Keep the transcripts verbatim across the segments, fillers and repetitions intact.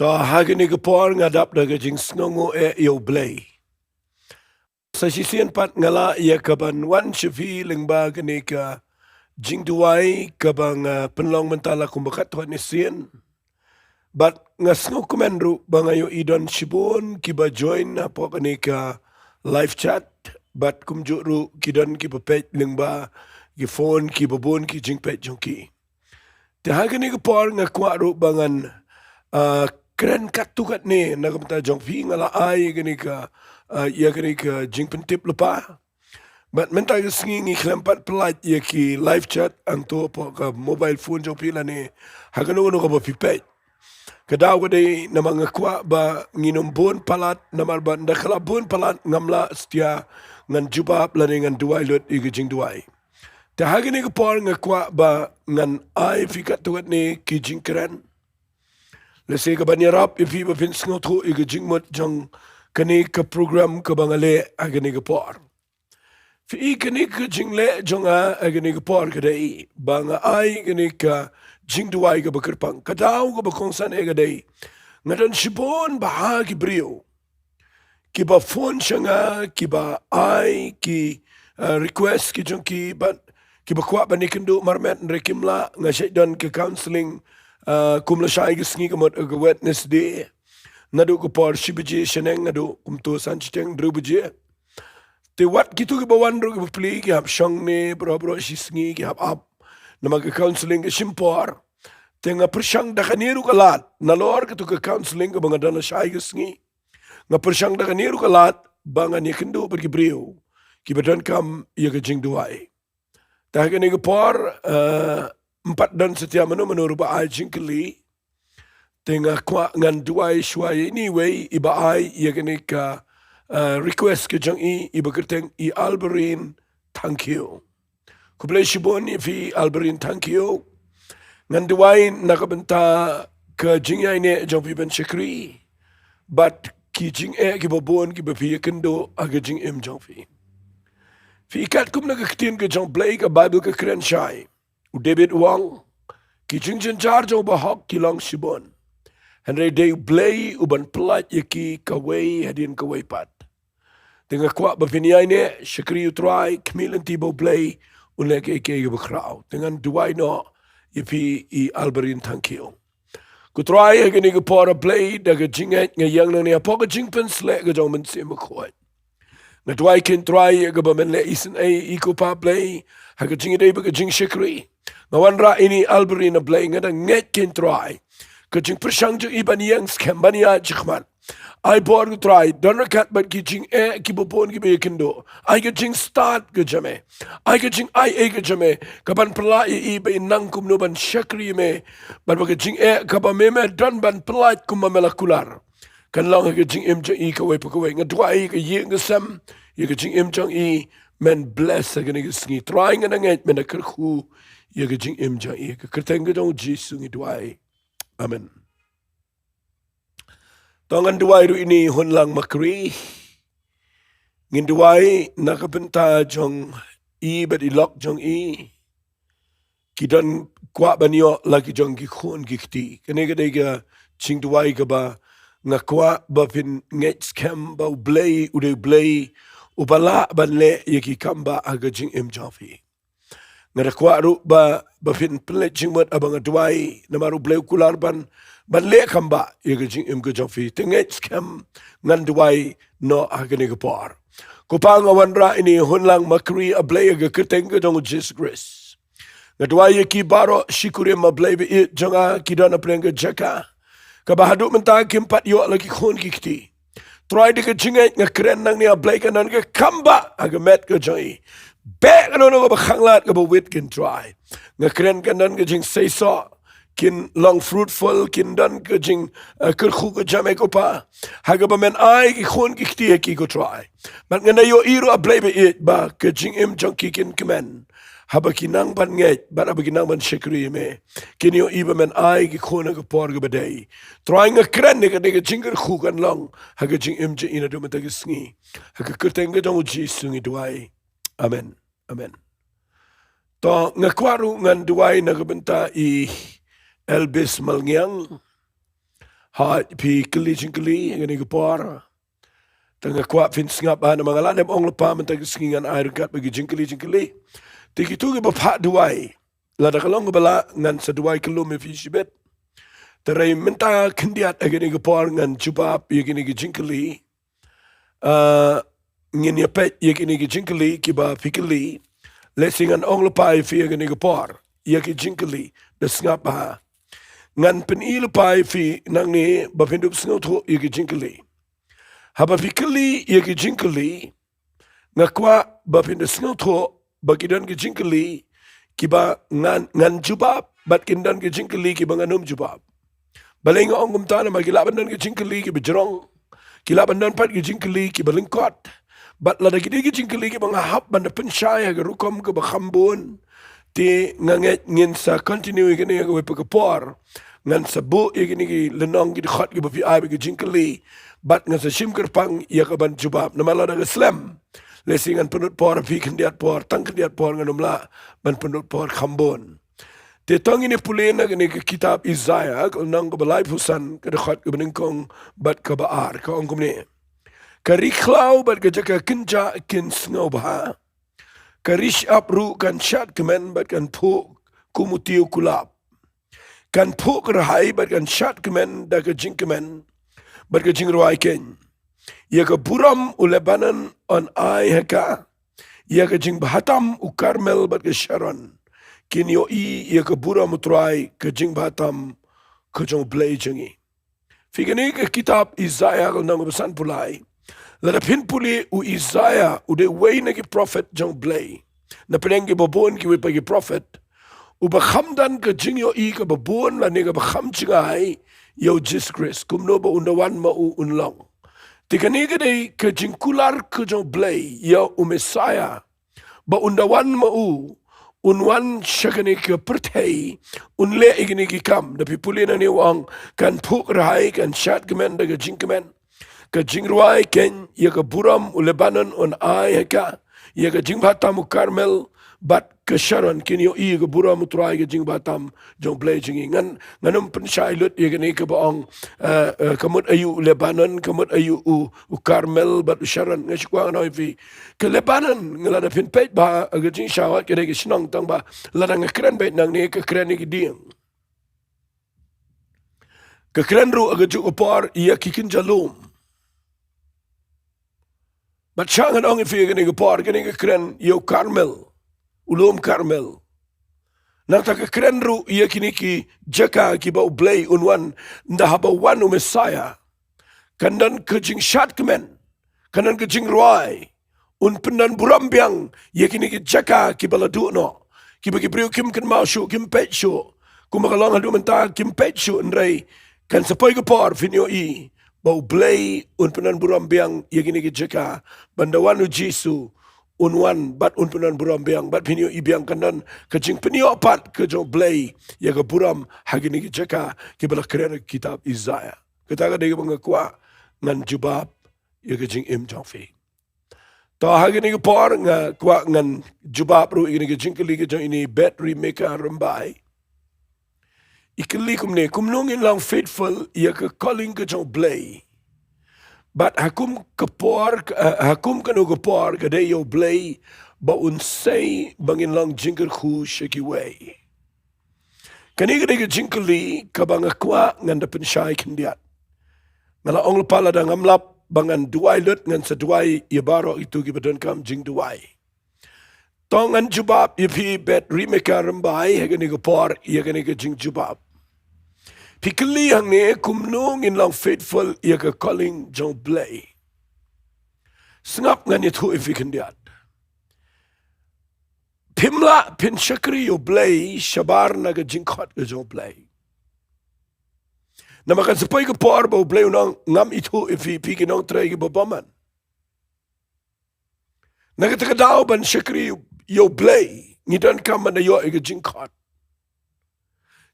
To ha kane ka por nga dap da ka jingsngewnguh eh ïa U Blei. Sa shisien pat nga lah ïa ka ban wan sha phi lyngba kane ka jingduwai kaba nga pynlong mynta la kumba katto katne sien. Bad nga sngewkmen ruh ba nga ïohi don shibun kiba join hapoh kane ka live chat. Bad kumjuh ruh ki don kiba peit lyngba ki phone, kiba bun ki jingpeit jong ki. Te ha kane ka por nga kwah ruh ba ngan, ah, kren katto katne na ka bynta jong phi. Nga la ai kane ka, ah, ïa kane ka jingpyntip lypa. Bad mynta ka sngi ngi khlem pat pyllait ïa ki live chat hangto hapoh ka mobile phone jong phi lane ha kano kano kaba phi peit. Ka daw ka dei namar nga kwah ba ngin ym bun palat, namar ba ynda ka la bun palat ngam lah satia ngan jubab lane ngan duwai lut ïa ka jingduwai. Te ha kane ka por nga kwah ba ngan ai phi katto katne ki jingkren. Lehse ka ban ïarap ïa phi ba phin sngewthuh ïa ka jingmut jong kane ka program kaba nga leh ha kane ka por. Phi i, kane ka jingleh jong nga ha kane ka por ka dei ba nga ai kane ka jingduwai kaba kyrpang. Ka daw kaba kongsan eh ka dei, nga don shibun bha ki briew kiba phone sha nga, kiba ai ki, ah, request ki jong ki, bad kiba kwah ban ïakynduh marmet hynrei kim lah. Nga shait don ka counselling, ah, kum lashai ka sngi, ka mut ka Wednesday. Naduh ka por shi baje shaneng haduh kumto san shiteng hynriew baje. Te wat kito kiba wan ruh kiba plie, ki hap shong ne baroh baroh shi sngi ki hap ap. Namar ka counselling ka shim por. Te nga pyrshang da kane ruh ka lad, nalor kato ka counselling kaba nga don lashai ka sngi, nga pyrshang da kane ruh ka lad ba ngan ïakynduh bad ki briew kiba donkam ïa ka jingduwai. Te ha kane ka por, eh, ym pat don satia mano mano ruh ba ai jingkylli. Te nga kwah ngan duwai shuwa ïa ine iwei iba ai ïa kane ka, eh, request ka jong i, iba kyrteng i Alberin Thangkhiew. Khublei shibun ïa phi Alberin Thangkhiew. Ngan duwai na ka bynta ka jingïaineh jong phi ban shakri bad ki jingeh kiba bun kiba phi ïakynduh ha ka jingim jong phi. Phi i, katkum na ka ktien ka jong U Blei, ka Baibl ka kren shai, u David u ong, ki jingjynjar jong u bahok ki long shibun, hynrei dei U Blei uban pyllait ïa ki kawei hadien kawei pat. Te nga kwah ba phin ïaineh, shakri ïa U Trai, khmih lynti ba U Blei un leh kiei kiei kiba khraw. Te ngan duwai noh ïa phi i Alberin Thangkhiew. Ko Trai, ha kane ka por, A Blei, da ka jingngeit nga ïeng nangne hapoh ka jingpynsleh ka jong U Mynsiem Bakhuid. Nga duwai, Kynrad Trai, ïa kaba men leh isynei ïa i, ko Pa Blei, ha ka jingïadei bad ka jingshakri. Nga wanrah ïa ine i Alberin, A Blei, nga da ngeit, Kynrad Trai, ka jingpyrshang jong i ban ïeng skhem, ban ïaid shakhmat. Ai bor, ko Trai, don ryngkat bad ki jingeh kiba bun kiba ïakynduh. Ai ka jingstad ka jong me, ai ka jingaiei ka jong me, kaban pynlah ïa i ba in nang kumno ban shakri ïa me, bad ba ka jingeh kaba me, me don ban pyllait kumba me la kular, kan long ha ka jingim jong i kawei pa kawei. Nga duwai ïa ka ïing ka sem, ïa ka jingim jong i, men bless ha kane ka sngi. Trai, nga da ngeit men da kyrkhu ïa ka jingim jong i. Ha ka kyrteng ka jong U Jisu ngi duwai. Amen. To ngan duwai ruh ïa ine i Hunlang Makri. Ngin duwai na ka bynta jong i bad i lok jong i. Ki don kwah ban ïoh la ki jong ki khun ki kti. Kane ka dei ka jingduwai kaba nga kwah ba phin ngeit skhem ba U Blei u dei U Blei uba lah ban leh ïa ki kam ba ha ka jingim jong phi. Nga da kwah ruh ba, ba phin pynleit jingmut haba nga duwai, namar U Blei u kular ban, ban leh kam ba ïa ka jingim ka jong phi. Te ngeit skhem, ngan duwai noh ha kane ka por. Ko Pa, nga wanrah ïa ine i Hunlang Makri, A Blei, ha ka kyrteng ka jong U Jisu Khrist. Nga duwai ïa ki baroh shi kurim, A Blei ba ïeit jong nga, ki don ha pdeng ka jaka kaba haduh mynta kim pat ïoh la ki khun ki kti. Trai, da ka jingngeit nga kren nangne, A Blei, kan don ka kam ba ha ka met ka jong i. Beh kano kano kaba khanglad kaba wit, Kynrad Trai. Nga kren kan don ka jingseisoh, kin long fruitful, kin don ka jing, eh, kyrkhu ka jong me, ko Pa, ha kaba men ai ki khun ki kti ha ki, ko Trai. Bad ngan da ïohi ruh, A Blei ba ïeit, ba ka jingim jong ki kin kmen haba ki nang ban ngeit bad haba ki nang ban shakri ïa me. Kin ïohi ba men ai ki khun ha ka por kaba dei. Trai, nga kren ïa kane ka jingkyrkhu kan long ha ka jingim jong i naduh mynta ka sngi, ha ka kyrteng ka jong U Jisu ngi duwai. Amen. Amen. To nga kwah ruh ngan duwai na ka bynta i Elvis Malngiang. Hooid, phi kylli jingkylli ha kane ka por. Te nga kwah phin sngap bha namar nga lah ne ong lypa mynta ka sngi ngan ai ryngkat bad ki jingkylli jingkylli. Te kito kiba phah duwai, lada ka long kaba lah ngan sa duwai kyllum ïa phi shibit. Te hynrei mynta khyndiat ha kane ka por ngan jubab ïa kine ki jingkylli. Ah, ngin ïa peit ïa kine ki jingkylli kiba phi kylli. Lehse ngan ong lypa ïa phi ha kane ka por ïa ki jingkylli, da sngap bha. Ngan pyni lypa ïa phi nangne ba phin dup sngewthuh ïa ki jingkylli. Haba phi kylli ïa ki jingkylli, nga kwah ba phin da sngewthuh ba ki don ki jingkylli kiba ngan, ngan jubab, bad kin don ki jingkylli kiba ngan ym jubab. Balei nga ong kumta? Namar ki lah ban don ki jingkylli kiba jrong, ki lah ban don pat ki jingkylli kiba lyngkot. Bad lada ki dei ki jingkylli kiba nga hap ban da pynshai ha ka rukom kaba kham bun, te nga ngeit ngin sa continue ïa kane ha kawei pat ka por. Ngan sa buh ïa kine ki lynnong, ki dkhot kiba phi ai bad ki jingkylli, bad ngan sa shim kyrpang ïa ka ban jubab. Namar lada ka slem, lehse ngan pynlut por ha phi khyndiat por, tang khyndiat por, ngan ym lah ban pynlut por kham bun. Te to ngin ïa pule na kane ka kitab Isaïah, ka lynnong kaba laiphew san, ka dkhot kaba nyngkong bad kaba ar, ka ong kumne: Ka ri khlaw bad ka jaka kynjah kin sngewbha. Ka ri shyiap ruh kan shad kmen bad kan phuh kum u tiew kulap. Kan phuh kyrhai bad kan shad kmen da ka jingkmen bad ka jingrwai keiñ. Ïa ka burom u Lebanon yn ai ha ka, ïa ka jingbhatam u Karmel bad ka Sharon. Kin ïohi ïa ka burom U Trai, ka jingbhatam ka jong U Blei jong ngi. Phi, kane ka kitab Isaïah ka lynnong ba sanphew lai. Lada phin pule, u Isaïah u dei uwei na ki prophet jong U Blei. Na pdeng kiba bun kiwei pat ki prophet, uba kham don ka jingïohi kaba bun lane kaba kham jngai ïa U Jisu Khrist, kumno ba un da wan ma u un long. Te kane ka dei ka jingkular ka jong U Blei ïa u Messiah, ba un da wan ma u, un wan sha kane ka pyrthei, un leh ïa kine ki kam. Da phi pule nangne u ong, kan phuh kyrhai, kan shad kmen da ka jingkmen, ka jingrwai keiñ. Ïa ka burom u Lebanon yn ai ha ka, ïa ka jingbhatam u Karmel bad ka Sharon kin ïohi ïa ka burom U Trai, ka jingbhatam jong U Blei jong ngi. Ngan, ngan ym pynshai lut ïa kane kaba ong, eh, eh, ka mut aïu u Lebanon, ka mut aïu u, u Karmel bad u Sharon. Nga shu kwah ngan ong ïa phi, ka Lebanon, nga, lada phin peit bha ha ka jingshaw, ka dei ka shnong, tang ba lada nga kren beit nangne, ka kren ïa ki dieng. Ka kren ruh ha kajuh ka por ïa ki kynja lum. Bad shah ngan ong ïa phi, kane ka por, kane ka kren ïa u Karmel, u lum Karmel. Nangta ka kren ruh ïa kine ki jaka kiba U Blei un wan, ynda haba wan u Messiah, kan don ka jingshad kmen, kan don ka jingrwai, un pyndon burom biang ïa kine ki jaka kiba la duh noh, kiba ki briew kim kynmaw shuh, kim peit shuh. Kumba ka long haduh mynta, kim peit shuh, hynrei kan sa poi ka por, phin ïohi ba U Blei un pyndon burom biang ïa kine ki jaka, ba ynda wan u Jisu, un wan bad un pyndon burom biang, bad phin ïohi biang kan don ka jingpynïoh pat ka jong U Blei ïa ka burom ha kine ki jaka kiba la kren ha ka kitab Isaïah. Kata ka dei kaba nga kwah ngan jubab ïa ka jingim jong phi. To ha kane ka por nga kwah ngan jubab ruh ïa kane ka jingkylli ka jong ine i Bet Rebecca Rymbai. I kylli kumne: Kumno ngin long faithful ïa ka calling ka jong U Blei? Bad ha kum ka por, eh, ha kum kano ka por ka dei ïa U Blei ba un sei ba ngin long jingkyrkhu sha kiwei? Kane ka dei ka jingkylli kaba nga kwah ngan da pynshai khyndiat. Nga la ong lypa, lada ngam lap ba ngan duwai lut, ngan sa duwai ïa baroh ito kiba donkam jingduwai. To ngan jubab ïa phi Bet Rebecca Rymbai ha kane ka por ïa kane ka jingjubab. Phi kylli hangne, kumno ngin long faithful ïa ka calling jong U Blei? Sngap, ngan ïathuh ïa phi khyndiat. Phim lah phin shakri ïa U Blei shabar na ka jingkhot ka jong U Blei. Namar kan sa poi ka por ba U Blei un ong, ngam ithuh ïa phi, phi ki nongtrei kiba bymman. Na kata ka daw ban shakri ïa U Blei, ngi donkam ban da ïoh ïa ka jingkhot.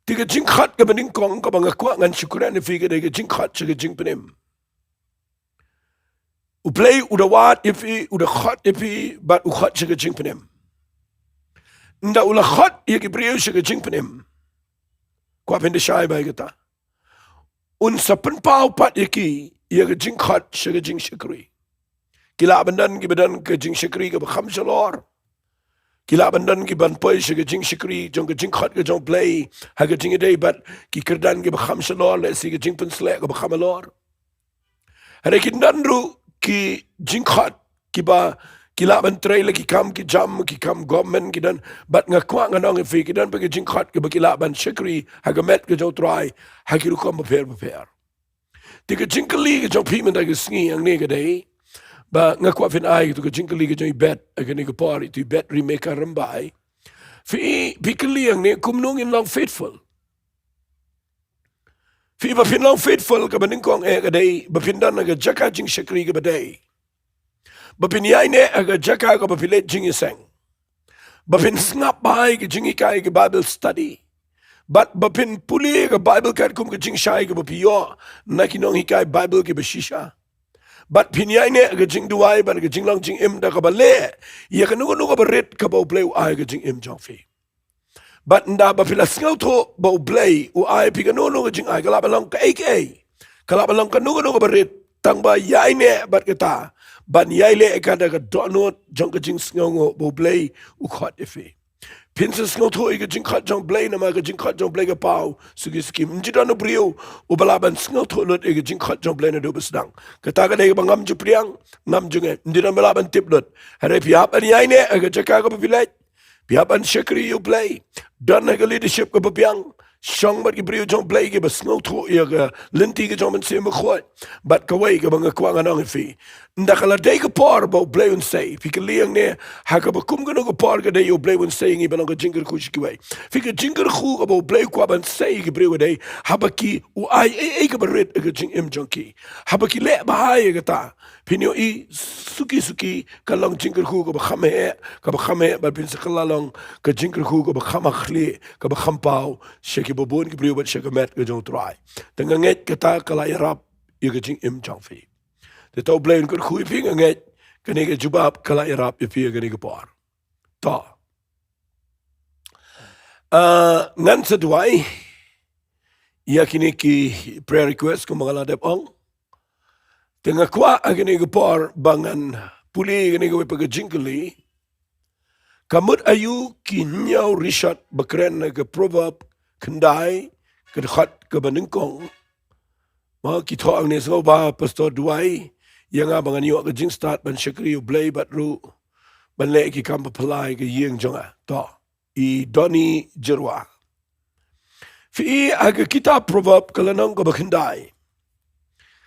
Te ka jingkhot kaba nyngkong kaba nga kwah ngan shu kren ïa phi ka dei ka jingkhot sha ka jingpynim. U Blei u da wad ïa phi, u da khot ïa phi, bad u khot sha ka jingpynim. Ynda u la khot ïa ki briew sha ka jingpynim, kwah phin da shai bha ïa kata. un sa pynpaw pat ïa ki, ïa ka jingkhot sha ka jingshakri. Ki lah ban don kiba don ka jingshakri kaba kham shalor. Ki lah ban don kiban poi sha ka jingshakri jong ka jingkhot ka jong U Blei ha ka jingïadei bad ki kyrdan kiba kham shalor, lehse ka jingpynsleh kaba kham halor. Hynrei kin don ruh ki jingkhot kiba ki lah ban trei la ki kam ki jam, ki kam government, ki don, bad nga kwah ngan ong ïa phi, ki don pat ki jingkhot kiba ki lah ban shakri ha ka met ka jong U Trai ha ki rukom bapher bapher. Te ka jingkylli ka jong phi mynta ka sngi hangne ka dei ba nga kwah phin ai ïa tu ka jingkylli ka jong i Bet, ha kane ka por, i tu i Bet Rimeka Rymbai. Phi, phi kylli hangne kumno ngin long faithful. Phi, ba phin long faithful kaba nyngkong eh ka dei ba phin don ha ka jaka jingshakri kaba dei. Ba phin ïaineh ha ka jaka kaba phi leit jingïaseng. Ba phin sngap bha ïa ka jinghikai ka Bible study. Bad ba phin pule ka Bible katkum ka jingshai kaba phi ïoh na ki nonghikai Bible kiba shisha. Bad phin ïaineh ha ka jingduwai bad ka jinglong jingim da kaba leh ïa kano kano kaba rit kaba U Blei u ai ha ka jingim jong phi. Bad ynda ba phi la sngewthuh ba U Blei u ai phi kano kano ka jingai, ka lah ban long kaei kaei, ka lah ban long kano kano kaba rit, tang ba ïaineh bad kata, ban ïaileh ïa ka da ka dohnud jong ka jingsngewnguh ba U Blei u khot ïa phi. Phin sa sngewthuh ïa ka jingkhot jong U Blei namar ka jingkhot jong U Blei ka paw suki suki. Ym ju don u briew uba lah ban sngewthuh lut ïa ka jingkhot jong U Blei naduh ba sdang. Kata ka dei kaba ngam ju pdiang, ngam ju ngeit. Ym ju don ba lah ban tip lut. Hynrei phi hap ban ïaineh ha ka jaka kaba phi leit. Phi hap ban shakri ïa U Blei. Don ha ka leadership kaba biang. Shong bad ki briew jong U Blei kiba sngewthuh ïa ka lynti ka jong U Mynsiem Bakhuid. Bad kawei kaba nga kwah ngan ong ïa phi, ynda ka la dei ka por ba U Blei un sei, phi kylli hangne, ha kaba kum kano ka por ka dei ïa U Blei un sei ïa ngi ban long ka jingkyrkhu sha kiwei. Phi, ka jingkyrkhu kaba U Blei u kwah ban sei ïa ki briew ka dei haba ki, u ai ei ei kaba rit ha ka jingim jong ki. Haba ki leh bha ïa kata, phin ïohi suki suki ka long jingkyrkhu kaba kham heh, kaba kham heh, bad phin sa kylla long ka jingkyrkhu kaba kham ha khlieh, kaba kham paw sha kiba bun ki briew bad sha ka met ka jong U Trai. Te nga ngeit kata ka la ïarap ïa ka jingim jong phi. Te to U Blei un kyrkhu ïa phi, nga ngeit kane ka jubab ka la ïarap ïa phi ha kane ka por. To. Ah, ngan sa duwai ïa kine ki prayer request kumba nga la dep ong. Te nga kwah ha kane ka por ba ngan pule ïa kane kawei pat ka jingkylli. Ka mut aïu ki hynñiew rishot ba kren ha ka Proverb khyndai, ka dkhot kaba nyngkong. Ma ki thoh hangne, sngewbha Pastor duwai ïa nga ba ngan ïoh ka jingstad ban shakri U Blei bad ruh ban leh ki kam ba phylla ïa ka ïing jong nga. To, i Donny Jyrwa. Phi i ha ka kitab Proverb ka lynnong kaba khyndai.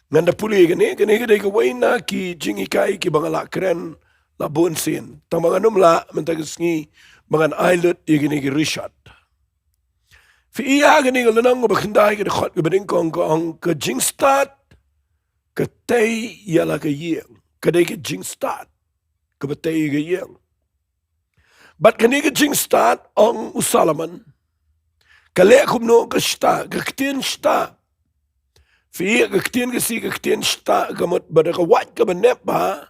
Ngan da pule ïa kane, kane ka dei kawei na ki jinghikai kiba nga la kren la bun sien. Tang ba ngan ym lah mynta ka sngi ba ngan ai lut ïa kine ki rishot. Phi i ha kane ka lynnong kaba khyndai, ka dkhot kaba nyngkong, ka ong, ka jingstad ka tei ïa la ka ïing. Ka dei ka jingstad kaba tei ïa ka ïing. Bad kane ka jingstad, ong u Solomon, ka leh kumno? Ka stad, ka ktien stad. Phi i, ka ktien Khasi, ka ktien stad ka mut ba da ka wait kaba nep bha,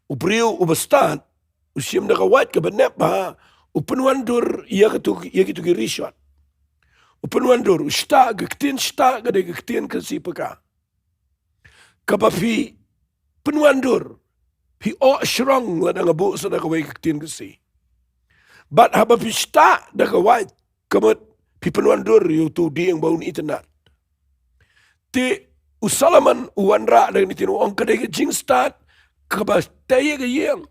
u briew uba stad u shim da ka wait kaba nep bha, u pynwandur ïa kitu, ïa kitu ki rishot. U pynwandur, u stad, ka ktien stad ka dei ka ktien Khasi paka. Kaba phi pynwandur, phi oh shrong lada nga buh sa da kawei ka ktien Khasi. Bad haba phi stad da ka wait, ka mut phi pynwandur ïa utu u dieng ba un itynnad. Te u Solomon u wanrah da kane ka ktien, u ong ka dei ka jingstad kaba tei ïa ka ïing.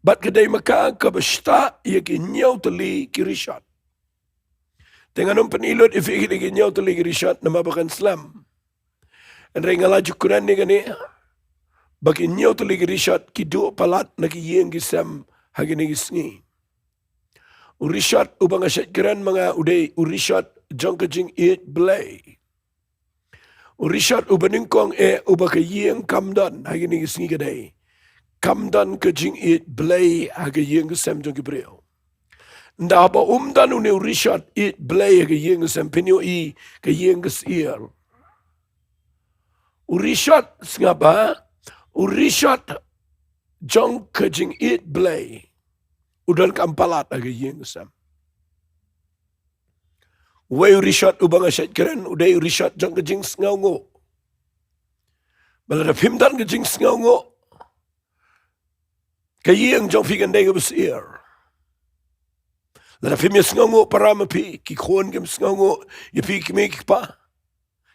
Bad ka dei ma ka kaba stad ïa ki hynñiew tylli ki rishot. Te ngan ym pyni lut ïa phi ïa kine ki hynñiew tylli ki rishot namar ba kan slem. Hynrei nga la ju kren ïa kane, ba ki hynñiew tylli ki rishot ki duh palat na ki ïing ki sem ha kine ki sngi. U rishot uba nga shait kren ma nga u dei u rishot jong ka jingïeit Blei. U rishot uba nyngkong eh uba ka ïing kam don ha kine ki sngi ka dei, kam don ka jingïeit Blei ha ka ïing ka sem jong ki briew. Ynda haba um don une u rishot ïeit Blei ha ka ïing ka sem, phin ïohi ka ïing ka syier. U rishot, sngap bha, u rishot jong ka jingïeit Blei u donkam palat ha ka ïing ka sem. Uwei u rishot uba nga shait kren u dei u rishot jong ka jingsngewnguh. Ba lada phim don ka jingsngewnguh, ka ïing jong phi kan dei kaba syier. Lada phim ïa sngewnguh para ma phi, ki khun kim sngewnguh ïa phi ki mei ki kpa.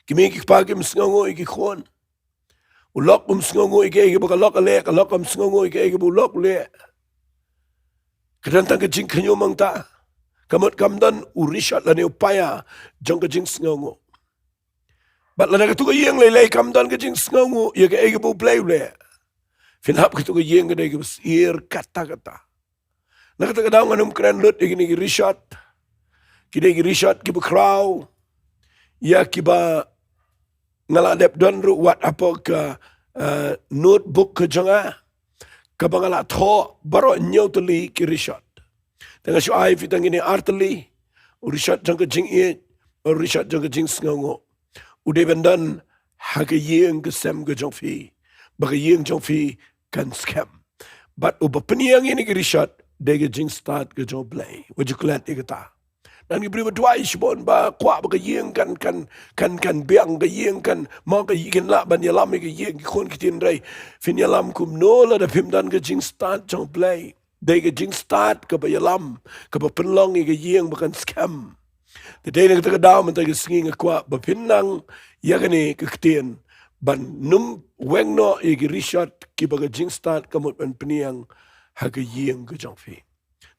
Ki mei ki kpa kim sngewnguh ïa ki khun. U lok um sngewnguh ïa kaei kaba ka lok ka leh, ka lok kam sngewnguh ïa kaei kaba u lok u leh. Ka don tang ka jingkhynñiuh mangta. Ka mut kam don u rishot lane u paia jong ka jingsngewnguh. Bad lada katu ka ïing lei lei kam don ka jingsngewnguh ïa kaei kaba U Blei u leh, phin hap katu ka ïing ka dei kaba syier katta katta. Na kata ka daw ngan ym kren lut ïa kine ki rishot. Ki dei ki rishot kiba khraw ïa kiba nga la dep don ruh wat hapoh ka, eh, notebook ka jong nga, kaba nga la thoh baroh hynñiew tylli ki rishot. Te nga shu ai phi tang kine ar tylli, u rishot jong ka jingïeit, u rishot jong ka jingsngewnguh. U dei ban don ha ka ïing ka sem ka jong phi, ba ka ïing jong phi kan skhem. Bad uba pynïeng ïa kine ki rishot dei ka jingstad ka jong U Blei. Wat ju klet ïa kata. Don ki briew ba duwai shibun ba kwah ba ka ïing kan, kan, kan, kan biang, ka ïing kan, mo ka ïing kan lah ban ïalam ïa ka ïing, ki khun ki ktien, hynrei phin ïalam kumno lada phim don ka jingstad jong U Blei? Dei ka jingstad kaba ïalam, kaba pynlong ïa ka ïing ba kan skhem. Te dei na kata ka daw mynta ka sngi nga kwah ba phin nang ïa kane ka ktien ban nym weng noh ïa ki rishot kiba ka jingstad ka mut ban pynïeng ha ka ïing ka jong phi.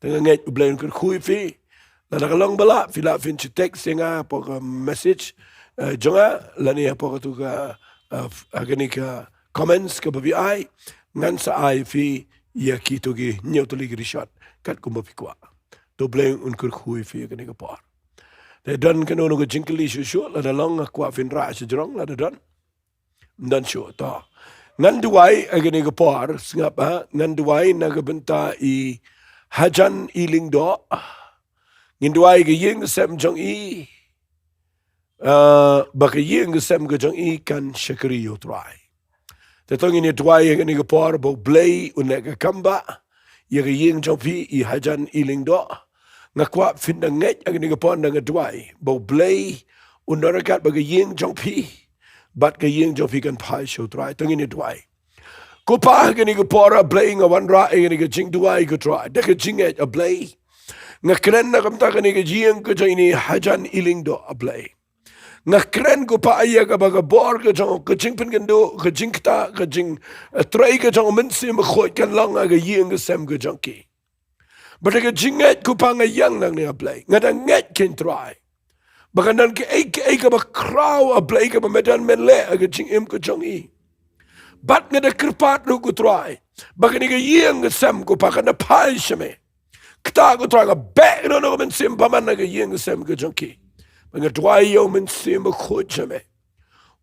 Te nga ngeit U Blei un kyrkhu ïa phi. Lada ka long ba lah, phi lah phin shu text ïa nga hapoh ka message, eh, jong nga, lane hapoh katu ka, eh, ha kane ka comments kaba phi ai, ngan sa ai ïa phi ïa kitu ki hynñiew tylli ki rishot katkum ba phi kwah. To U Blei un kyrkhu ïa phi ha kane ka por. Te don kano kano ka jingkylli shuh shuh, lada long nga kwah phin rah sha jrong, lada don. Ym don shuh, to. Ngan duwai ha kane ka por, sngap ha, ngan duwai na ka bynta i Hajan i Lyngdoh. Ngin duwai ka ïing ka sem jong i, eh, ba ka ïing ka sem ka jong i kan shakri ïa U Trai. Te to ngin ïa duwai ha kane ka por ba U Blei un leh ka kam ba ïa ka ïing jong phi i Hajan i Lyngdoh. Nga kwah phin da ngeit ha kane ka por, nda nga duwai ba U Blei un da ryngkat bad ka ïing jong phi, bad ka ïing jong phi kan phai sha U Trai. To ngin ïa duwai. Ko Pa, ha kane ka por A Blei nga wanrah ïa kane ka jingduwai ko Trai da ka jingngeit A Blei. Nga kren na ka bynta kane ka ïing ka jong ine i Hajan i Lyngdoh A Blei. Nga kren ko Pa ïa kaba ka bor ka jong ka jingpynkynduh, ka jingktah, ka jing, eh, trei ka jong u Mynsiem Bakhuid kan long ha ka ïing ka sem ka jong ki. Bad da ka jingngeit ko Pa nga ïeng nangne A Blei. Nga da ngeit kein Trai ba kan don kaei kaei kaba khraw A Blei kaba me don men leh ha ka jingim ka jong i. Bad nga da kyrpad ruh ko Trai ba kane ka ïing ka sem ko Pa kan da phai sha me. Kata ko Trai nga beh kano kano ka mynsiem bymman ha ka ïing ka sem ka jong ki. Bad nga duwai ïa u Mynsiem Bakhuid sha me,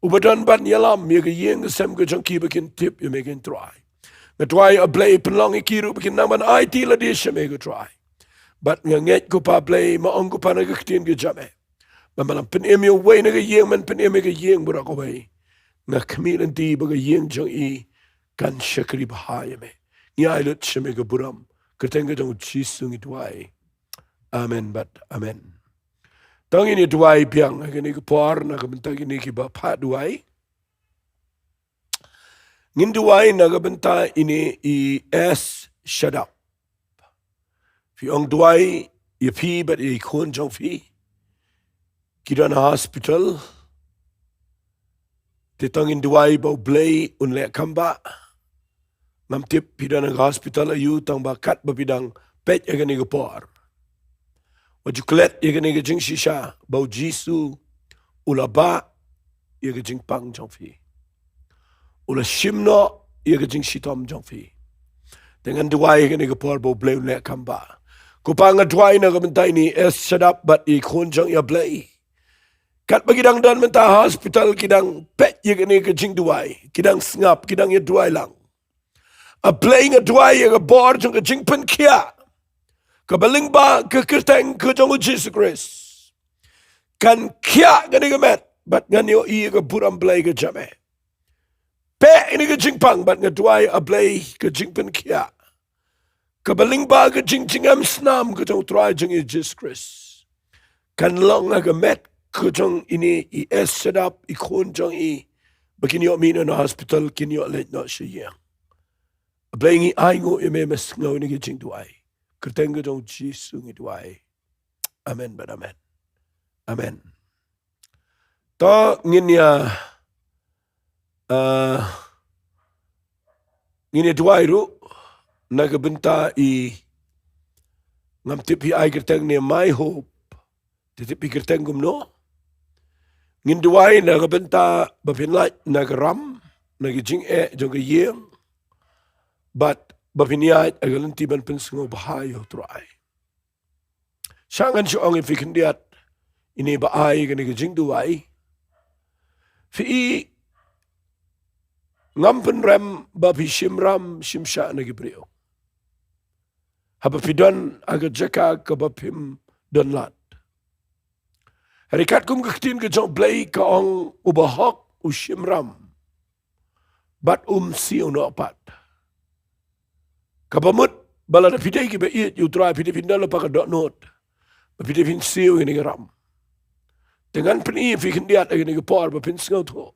uba don ban ïalam ïa ka ïing ka sem ka jong ki ba kin tip ïa me kein Trai. Nga duwai A Blei pynlong ïa ki ruh ba kin nang ban aiti lade sha me ko Trai. Bad nga ngeit ko Pa Blei, ma ong ko Pa na ka ktien ka jong me ba ma la pynim ïa uwei na ka ïing, men pynim ïa ka ïing baroh kawei. Nga khmih lynti ba ka ïing jong i kan shakri bha ïa me. Ngi ai lut sha me ka burom. Kyrteng ka jong U Jisu ngi duwai. Amen bad amen. To ngin ïa duwai biang ha kane ka por na ka bynta kine kiba phah duwai. Ngin duwai na ka bynta ine i S Shadap. Phi ong duwai ïa phi bad ïa i khun jong phi. Ki don ha hospital. Te to ngin duwai ba U Blei un leh kam ba. Ngam tip phi don ha hospital aïu, tang ba katba phi dang peit ha kane ka por, wat ju klet ïa kane ka jingshisha ba U Jisu u la bah ïa ka jingpang jong phi. U la shim noh ïa ka jingshitom jong phi. Te ngan duwai ha kane ka por ba U Blei un leh kam ba. Ko Pa nga duwai na ka bynta ine i S Shadap bad i khun jong i A Blei. Katba ki dang don mynta ha hospital ki dang peit ïa kane ka jingduwai, ki dang sngap, ki dang ïa duwai lang. A Blei nga duwai ïa ka bor jong ka jingpynkhiah kaba lyngba ka kyrteng ka jong U Jisu Khrist. Kan khiah kane ka met bad ngan ïohi ïa ka burom Blei ka jong me. Peit ïa kane ka jingpang bad nga duwai A Blei ka jingpynkhiah kaba lyngba ka jingjngem snam ka jong U Trai jong ngi Jisu Khrist. kan long ha ka met ka jong ine i es shadap i khun jong i, ba kin ïoh mih noh na hospital, kin ïoh leit noh sha ïing. A Blei, ngi ainguh ïa me, me sngew ïa kane ka jingduwai. Kyrteng ka jong u Jisu ngi duwai. Amen bad amen. Amen. To ngin ïa, ah, ngin ïa duwai ruh na ka bynta i, ngam tip phi ai kyrteng ne, My Hope. Te tip phi kyrteng kumno? Ngin duwai na ka bynta ba phin lait na ka ram, na ka jingeh jong ka ïing, bad ba phin ïaid ha ka lynti ban pynsngewbha ïa u Trai. Sha ngan shu ong ïa phi khyndiat, ine ba ai kane ka jingduwai. Phi i, ngam pynrem ba phi shim ram shim shah na ki briew haba phi don ha ka jaka kaba phim don lad. Hynrei katkum ka ktien ka jong u Blei ka ong, u bahok u shim ram bad um siew noh pat. Kaba mut ba lada phi dei kiba ïeit ïa u Trai, phi dei phin don lypa ka dohnud ba phi dei phin siew ïa kane ka ram. Te ngan pyni ïa phi khyndiat ha kane ka por ba phin sngewthuh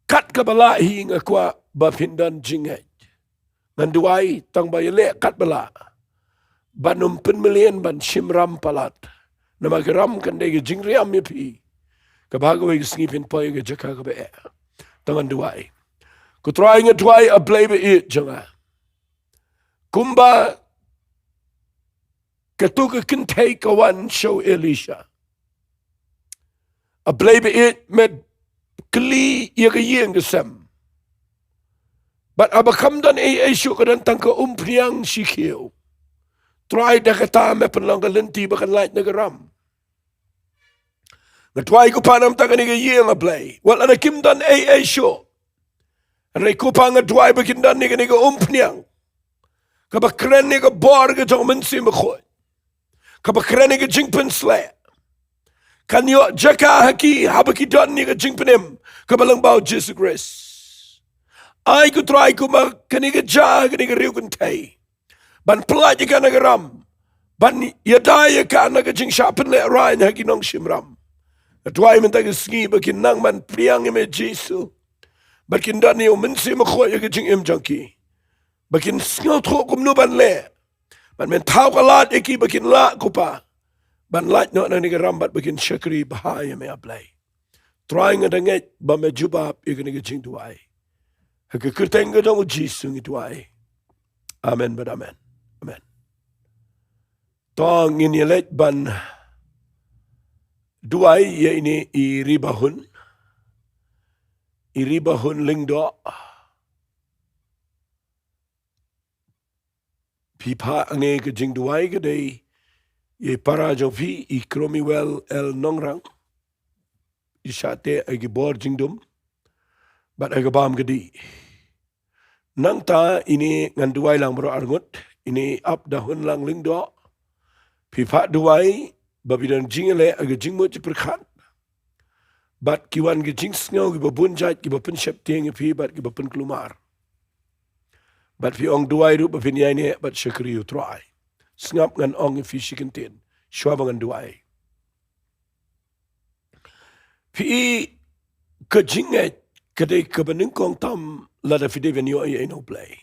kat kaba lah hi. Nga kwah ba phin don jingngeit. Ngan duwai tang ba ïaleh kat ba lah, ban ym pynmlien ban shim ram palat. Namar ka ram kan dei ka jingriam ïa phi, kaba ha kawei ka sngi phin poi ha ka jaka kaba eh. To ngan duwai. Ko Trai, nga duwai, A Blei ba ïeit jong nga, kumba kato ka kynthei ka wan sha u Elisha. A Blei ba ïeit, me kylli ïa ka ïing ka sem, bad haba kam don ei ei shuh, ka don tang ka umphniang shi khiew. Trai, da kata me pynlong ka lynti ba kan lait na ka ram. Nga duwai, ko Pa, namar kane ka ïing, A Blei, wat lada kim don ei ei shuh, hynrei ko Pa, nga duwai ba kin don ïa kane ka umphniang kaba kren ïa ka bor ka jong u Mynsiem Bakhuid, kaba kren ïa ka jingpynsleh. Kan ïoh jaka ha ki haba ki don ïa ka jingpynim kaba lyngba u Jisu Khrist. Ai, ko Trai, kumba kane ka jia, kane ka riew kynthei, ban pyllait ïa ka na ka ram, ban ïada ïa ka na ka jingshah pynlehraiñ ha ki nongshim ram. Nga duwai mynta ka sngi ba kin nang ban pdiang ïa me Jisu, ba kin don ïa u Mynsiem Bakhuid ïa ka jingim jong ki, ba kin sngewthuh kumno ban leh, ban men thaw ka lad ïa ki ba kin lah, ko Pa, ban lait noh na kane ka ram bad ba kin shakri bha ïa me, A Blei. Trai, nga da ngeit ba me jubab ïa kane ka jingduwai. Ha ka kyrteng ka jong u Jisu ngi duwai. Amen bad amen. Amen. To ngin ïaleit ban duwai ïa ine i Ribahun. I Ribahun Lyngdoh. Phi phah hangne ka jingduwai ka dei ïa i para jong phi i Kromiwel L Nongrang, i shah teh ha ki bor jingdum bad ha ka bam ka dih. Nangta ine ngan duwai lang baroh arngut, ine i Ap Dahunlang Lyngdoh. Phi phah duwai ba phi don jingïaleh ha ka jingmut jingpyrkhat bad ki wan ki jingsngew kiba bun jait kiba pynsheptieng ïa phi bad kiba pynkulmar. Bad phi ong duwai ruh ba phin ïaineh bad shakri ïa u Trai. Sngap, ngan ong ïa phi shi kyntien shuwa ba ngan duwai. Phi i, ka jingngeit ka dei kaba nyngkong tam lada phi dei ban ïoh ïa ïa u Blei.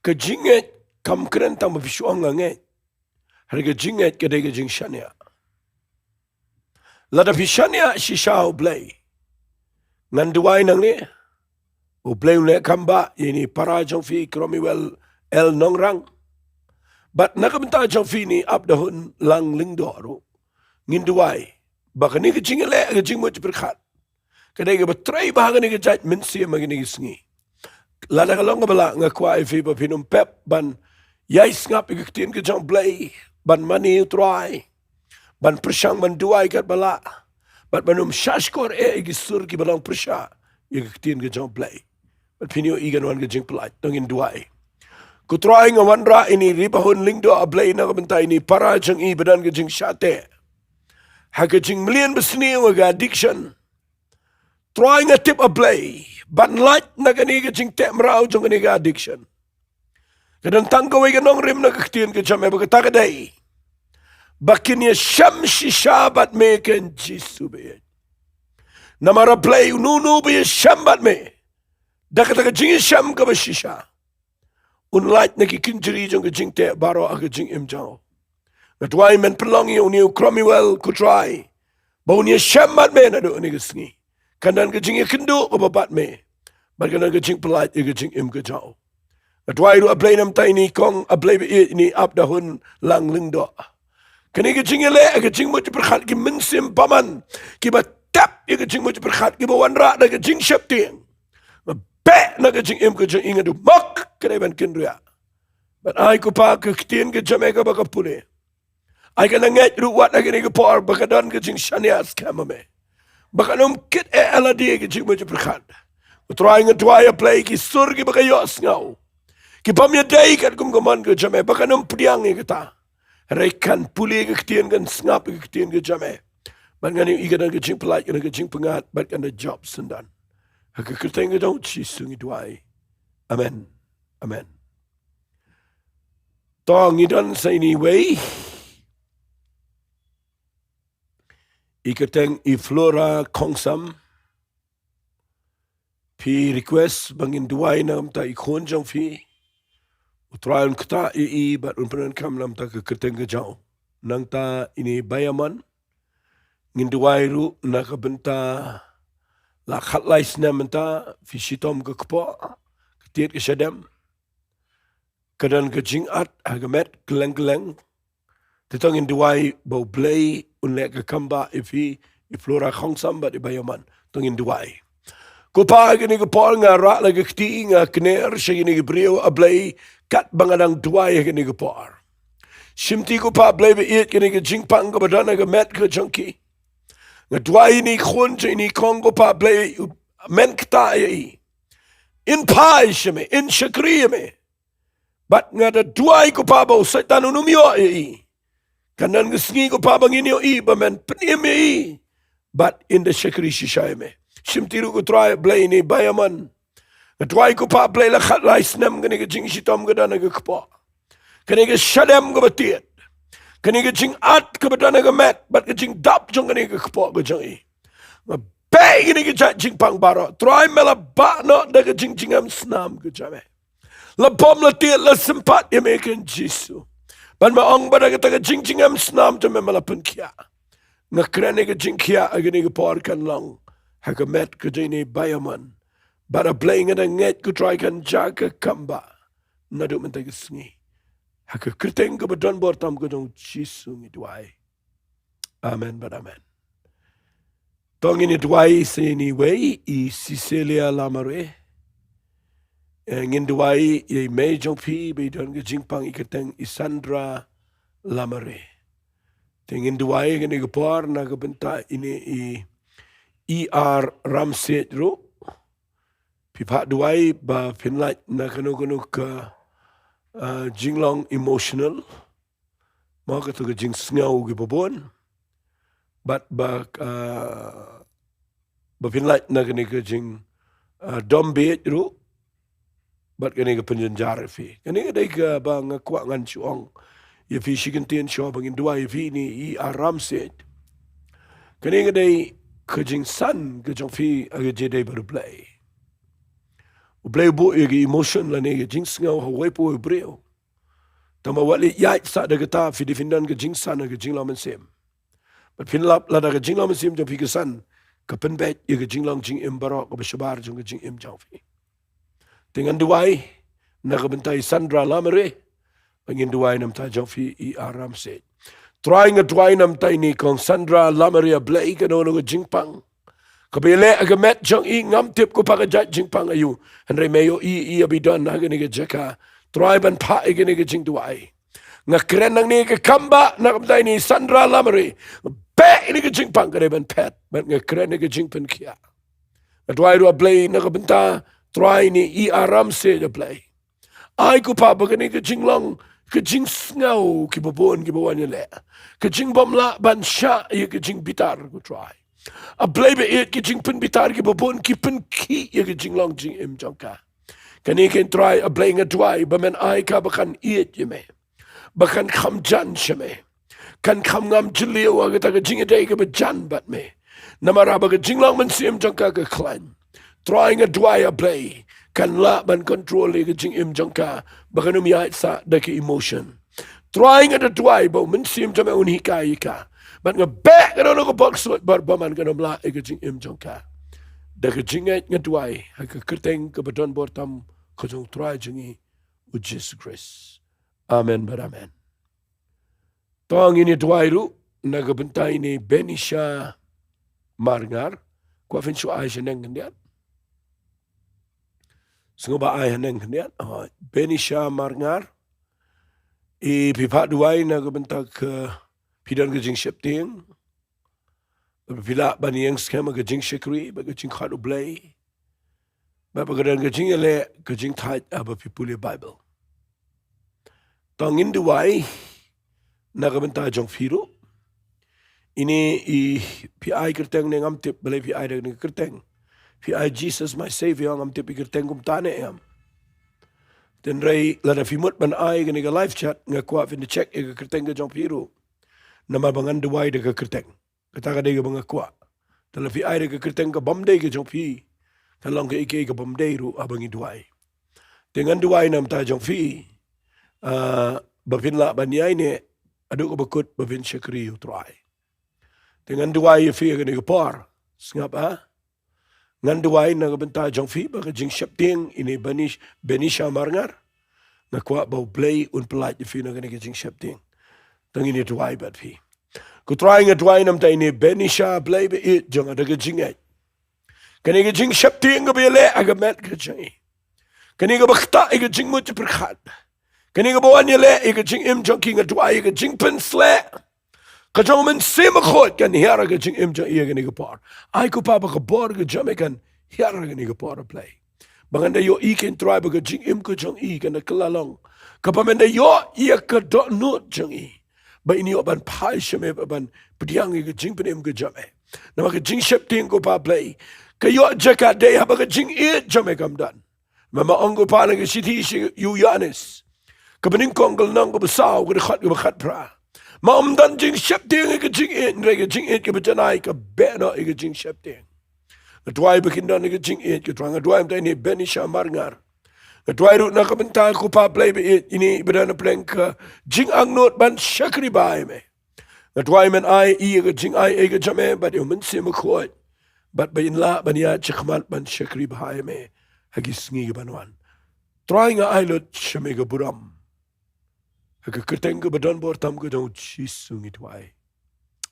Ka jingngeit kam kren tang ba phi shu ong nga ngeit. Hynrei ka jingngeit ka dei ka jingshaniah. Lada phi shaniah shisha ha u Blei, ngan duwai nangne, u Blei un leh kham bha ïa ine i para jong phi i Kromiwel L Nongrang. Bad na ka bynta jong phi ine i Ap Dahunlang Lyngdoh ruh, ngin duwai ba kane ka jingïaleh, ka jingmut jingpyrkhat, ka dei kaba trei bha ha kane ka jait mynsiem ha kine ki sngi. Lada ka long kaba lah, nga kwah ïa phi ba phin ym pep ban ïai sngap ïa ka ktien ka jong u Blei, ban mane ïa u Trai, ban pyrshang ban duwai katba lah, bad ban ym shahshkor eh ïa ki sur kiba long pyrshah ïa ka ktien ka jong u Blei. Bad phin ïohi kan wan ka jingpyllait. To ngin duwai. Ko Trai, nga wanrah ine i Ribahun Lyngdoh, A Blei, na ka bynta ine i para jong i ba don ka jingshah teh ha ka jingmlien basniew, ha ka addiction. Trai, nga tip, A Blei, ban lait na kane ka jingteh mraw jong kane ka addiction, ka don tang kawei ka nongrim na ka ktien ka jong me, ba kata ka dei ba kin ïashem shisha bad me, ko Jisu baieit. Namar A Blei, uno uno ba ïashem bad me da kata ka jingïashem kaba shisha, un lait na ki kynjri jong ka jingteh baroh ha ka jingim jong u. Nga duwai men pynlong ïa une u Cromwell, ko Trai, ba un ïashem bad me naduh kane ka sngi. Kan don ka jingïakynduh kaba bad me, bad kan don ka jingpyllait ïa ka jingim ka jong u. Nga duwai ruh, A Blei, namar ine i kong, A Blei baieit, ine i ap da hun lang lyngdoh. Kane ka jingïaleh, ka jingmut jingpyrkhat, ki mynsiem bymman kiba tep ïa ka jingmut jingpyrkhat, kiba wanrah da ka jingsheptieng, nga beh na ka jingim ka jong i, nga duh mok ka dei ban kynriah. Bad ai, ko Pa, ka ktien ka jong me kaba ka pule, ai, kan ngeit ruh wat ha kane ka por ba ka don ka jingshaniah skhem ha me, ba kan ym kit eh ïa lade ka jingmut jingpyrkhat. Ko Trai, nga duwai, A Blei, ki sur kiba ka ïohsngew, ki bym ïadei katkum ka mon ka jong me, ba kan ym pdiang ïa kata, hynrei kan pule ka ktien, kan sngap ka ktien ka jong me, bad ngan ïohi ka don ka jingpyllait, ka don ka jingpyngngad, bad kan da jop syndon. Ha ka kyrteng ka jong u Jisu ngi duwai. Amen. Amen. To, ngi don sa ine iwei, i kyrteng i Flora Khongsam. Phi request ba ngin duwai namar i khun jong phi. U Trai un ktah ïa i bad un pyndonkam namar ka kyrteng ka jong u. Nangta ine i Baïamon, ngin duwai ruh na ka bynta, la khatlai snem mynta phi shitom ka kpoh, ka tied ka shadem, ka don ka jingat ha ka met kylleng kylleng. Te to ngin duwai ba U Blei un leh ka kam bah ïa phi, i Flora Khongsam bad i Baïamon. To ngin duwai. Ko Pa, ha kane ka por nga rah la ka kti, nga kner sha kine ki briew, A Blei, katba nga dang duwai ha kane ka por. Shimti, ko Pa Blei baieit, kane ka jingpang kaba don ha ka met ka jong ki. Nga duwai ine i khun jong ine i kong, ko Pa Blei, men ktah ïa i. In phai sha me, in shakri ïa me. Bad nga da duwai, ko Pa, ba u Soitan un ym ïoh ïa i. Kan don ka sngi, ko Pa, ba ngin ïohi ba men pynim ïa i, bad in da shakri shisha ïa me. Shimti ruh, ko Trai Blei, ine i Baïamon. Nga duwai, ko Pa Blei, la khatlai snem kane ka jingshitom ka don ha ka kpoh, kane ka shadem kaba tied, kane ka jingat kaba don ha ka met, bad ka jingdap jong kane ka kpoh ka jong i. Nga beh ïa kine ki jait jingpang baroh. Trai, me la bah noh da ka jingjngem snam ka jong me. La bom, la tied, la sympat ïa me, ko Jisu. Bad me ong ba da kata ka jingjngem snam jong me, me la pynkhiah. Nga kren ïa ka jingkhiah ha kane ka por kan long ha ka met ka jong ine i Baïamon. Bad A Blei, nga da ngeit, ko Trai, kan jia ka kam bah naduh mynta ka sngi. Ha ka kyrteng kaba don bor tam ka jong u Jisu ngi duwai. Amen bad amen. To ngin ïa duwai sa ine iwei, i Cecilia Lamare. Eh, ngin duwai ïa i mei jong phi ba i don ka jingpang, i kyrteng i Sandra Lamare. Te ngin duwai ha kane ka por na ka bynta ine i E R Ramsiej ruh. Phi phah duwai ba phin lait na kano kano ka, ah, jinglong emotional. Mo, kato ka jingsngew kiba bun. Bad ba, ah, ba phin lait na kane ka jing, ah, dom bieit ruh. Bad kane ka pynjynjar ïa phi. Kane ka dei kaba nga kwah ngan shu ong ïa phi shi kyntien shuwa ba ngin duwai ïa phi, ine i E R Ramsiej. Kane ka dei ka jingsan ka jong phi ha ka jingïadei bad U Blei. U Blei u buh ïa ka emotion lane ka jingsngew ha uwei pa uwei u briew. Tangba wat leit ïaid sah da kata, phi dei phin don ka jingsan ha ka jinglong mynsiem. Bad phin lap lada ka jinglong mynsiem jong phi ka san, ka pynbeit ïa ka jinglong jingim baroh kaba shabar jong ka jingim jong phi. Te ngan duwai na ka bynta i Sandra Lamare, bad ngin duwai na ka bynta jong phi i E R Ramsiej. Trai, nga duwai na ka bynta ine i kong Sandra Lamare, A Blei, kano kano ka jingpang kaba ïaleh ha ka met jong i, ngam tip ko Pa ka jait jingpang aïu. Hynrei me ïohi ïa i ba i don ha kane ka jaka. Trai, ban phah ïa kane ka jingduwai. Nga kren nangne ka kam bah na ka bynta ine i Sandra Lamare. Beh ine ka jingpang ka dei ban phet. Bad nga kren ïa ka jingpynkhiah. Nga duwai ruh, A Blei, na ka bynta Trai ine i E R Ramsiej, A Blei. Ai ko Pa ba kane ka jinglong, ka jingsngew kiba bun kiba wan ïaleh, ka jingbymlah ban shah ïa ka jingbitar, ko Trai. A Blei baieit, ka jingpynbitar kiba bun ki pynkhih ïa ka jinglong jingim jong ka. Kane ko Trai, A Blei, nga duwai ba men ai ka ba kan ïeit ïa me, ba kan kham jan sha me. kan kham ngam jylliew ha kata ka jingïadei kaba jan bad me. Namar haba ka jinglong mynsiem jong ka ka khlaiñ, Trai nga duwai, A Blei, kan lah ban control ïa ka jingim jong ka ba kan ym ïaid sah da ka emotion. Trai nga da duwai ba u Mynsiem jong me un hikai ïa ka, bad nga beh ka don ka bor ksuid bor bymman kan ym lah ïa ka jingim jong ka. Da ka jingngeit nga duwai ha ka kyrteng kaba don bor tam ka jong u Trai jong ngi u Jisu Khrist. Amen bad amen. To ngin ïa duwai ruh na ka bynta ine i Benisha Marngar. Kwah phin shu ai shaneng khyndiat? Sngewbha ai shaneng khyndiat. Oh, Benisha Marngar, i phi phah duwai na ka bynta ka, phi don ka jingsheptieng, phi lah ban ïeng skhem ha ka jingshakri bad ka jingkhot U Blei, bad ba ka don ka jingïaleh, ka jingthait haba phi pule Baibl. To ngin duwai na ka bynta jong phi ruh. Ine i, phi ai kyrteng ne ngam tip, balei phi ai da kane ka kyrteng. Phi ai Jesus my Savior, ngam tip i kyrteng kumta ne em. Hynrei lada phi mut ban ai kane ka live chat, nga kwah phin da check ïa ka kyrteng ka jong phi ruh, namar ba ngan duwai da ka kyrteng. Kata ka dei kaba nga kwah. Te lada phi ai da ka kyrteng ka bym dei ka jong phi, kan long kaei kaei ka bym dei ruh haba ngi duwai. Te ngan duwai na ka bynta jong phi, ah, ba phin lah ban ïaineh haduh kaba kut ba phin shakri ïa u Trai. Te ngan duwai ïa phi ha kane ka por. Sngap, ah? Ngan duwai na ka bynta jong phi ba ka jingsheptieng ine i Benish-, Benisha Marngar. Nga kwah ba U Blei un pyllait ïa phi na kane ka jingsheptieng. To ngin ïa duwai bad phi. Ko Trai, nga duwai na ka bynta ine i Benisha, Blei ba ïeit jong nga, da ka jingngeit. Kane ka jingsheptieng kaba ïaleh ha ka met ka jong i, kane kaba ktah ïa ka jingmut jingpyrkhat, kane kaba wan ïaleh ïa ka jingim jong ki, nga duwai ïa ka jingpynsleh ka jong u Mynsiem Bakhuid kan hiar ha ka jingim jong i ha kane ka por. Ai ko Pa ba ka bor ka jong me kan hiar ha kane ka por, A Blei. Ba ngan da ïohi, ko Trai, ba ka jingim ka jong i kan da kylla long kaba men da ïoh ïa ka dohnud jong i, ba in ïoh ban phai sha me, ba ban pdiang ïa ka jingpynim ka jong me. Namar ka jingsheptieng, ko Pa Blei, ka ïoh jaka dei haba ka jingïeit jong me kam don. Me ma ong, ko Pa, na ka shithi sha u Ïoannis kaba nyngkong, ka lynnong kaba saw, ka dkhot kaba khatphra, ma ym don jingsheptieng ïa ka jingïeit, hynrei ka jingïeit kaba janai ka beh noh ïa ka jingsheptieng. Nga duwai ba kin don ïa ka jingïeit, ko Trai. Nga duwai na ka bynta ine i Benisha Marngar. Nga duwai ruh na ka bynta, ko Pa Blei ba ïeit, ine i ba don hapdeng ka jingangnud ban shakri bha ïa me. Nga duwai men ai ïa i ka jingai ei ka jong me bad ïa u Mynsiem Bakhuid, bad ba in lah ban ïaid shakhmat ban shakri bha ïa me ha ki sngi kiban wan. Trai, nga ai lut sha me ka burom. Ha ka kyrteng kaba don bor tam ka jong u Jisu ngi duwai.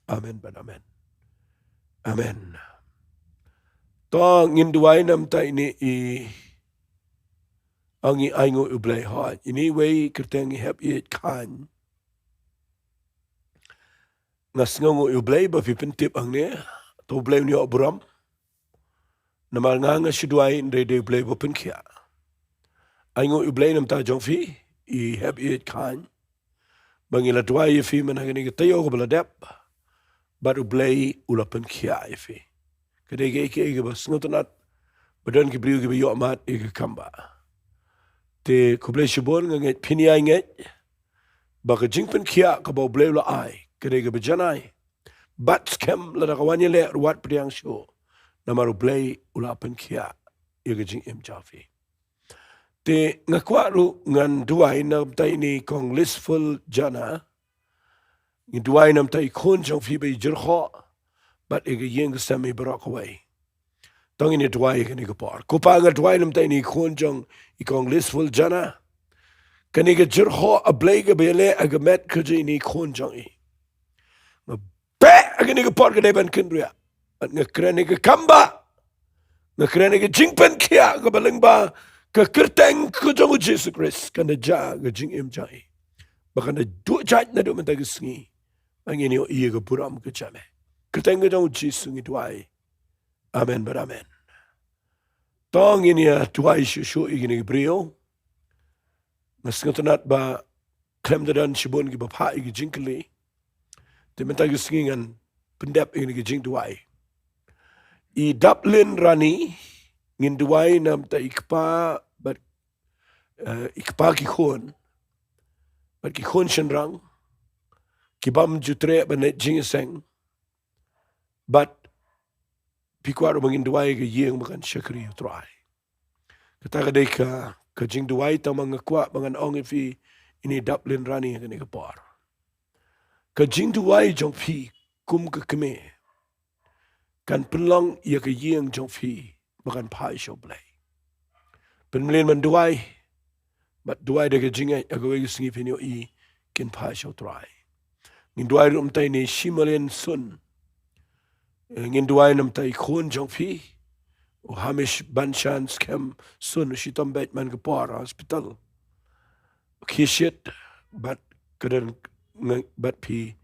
Amen bad amen. Amen. To ngin duwai na ka bynta ine i, ah, ngi ainguh ïa U Blei, hooid. Ine iwei i kyrteng i Hepïeit Khan. Nga sngewnguh ïa U Blei ba phi pyntip hangne. To U Blei un ïoh burom. Namar nga nga shu duwai, hynrei dei U Blei ba pynkhiah. Ainguh ïa U Blei na ka bynta jong phi i Hepïeit Khan, ba ngi la duwai ïa phi mynta ha kane ka taïew kaba la dep, bad U Blei u la pynkhiah ïa phi. Ka dei kaei kaei kaba sngewtynnat ba don ki briew kiba ïohmad ïa ka kam ba. Te khublei shibun, nga ngeit phin ïai ngeit ba ka jingpynkhiah kaba U Blei u la ai ka dei kaba janai. Bad skhem lada ka wan ïaleh ruh, wat pdiang shuh, namar U Blei u la pynkhiah ïa ka jingim jong phi. Te nga kwah ruh ngan duwai na ka bynta ine i Kong Lisful Jana. Ngi duwai na ka bynta i khun jong phi ba i Jyrkhoh bad ïa ka ïing ka sem i baroh kawei. To ngin ïa duwai ha kane ka por. Ko Pa, nga duwai na ka bynta ine i khun jong i Kong Lisful Jana. Kane ka Jyrkhoh, A Blei, kaba ïaleh ha ka met ka jong ine i khun jong i, nga beh ha kane ka por ka dei ban kynriah. Bad nga kren ïa ka kam ba, nga kren ïa ka jingpynkhiah kaba lyngba ka kyrteng ka jong u Jisu Khrist, kan da jia ka jingim jong i, ba kan da duh jait naduh mynta ka sngi. Ba ngin ïohi ïa ka burom ka jong me. Kyrteng ka jong u Jisu ngi duwai. Amen bad amen. To ngin ïa duwai shuh shuh ïa kine ki briew. Nga sngewtynnat ba khlem da don shibun kiba phah ïa ki jingkylli. Te mynta ka sngi ngan pyndep ïa kine ki jingduwai. I Daplin Rani, ngin duwai na ka bynta i kpa bad, eh, i kpa ki khun bad ki khun shynrang, ki bym ju treh ban leit jingïaseng. Bad phi kwah ruh ba ngin duwai ka ïing ba kan shakri ïa u Trai. Kata ka dei ka, ka jingduwai, tang ba nga kwah ba ngan ong ïa phi, ine i dap lynrani ha kane ka por. Ka jingduwai jong phi kum ka kmie kan pynlong ïa ka ïing jong phi ba kan phai sha u Blei. Pynmlien ban duwai, bad duwai da ka jingngeit, ha kawei ka sngi phin ïohi kin phai sha u Trai. Ngin duwai ruh mynta ine i Shimalen Sun. Eh, ngin duwai namar i khun jong phi, u Hamish Banshan Skhem Sun, u shitom beit man ka por ha hospital. Ki shit, bad ka don nge-, bad phi,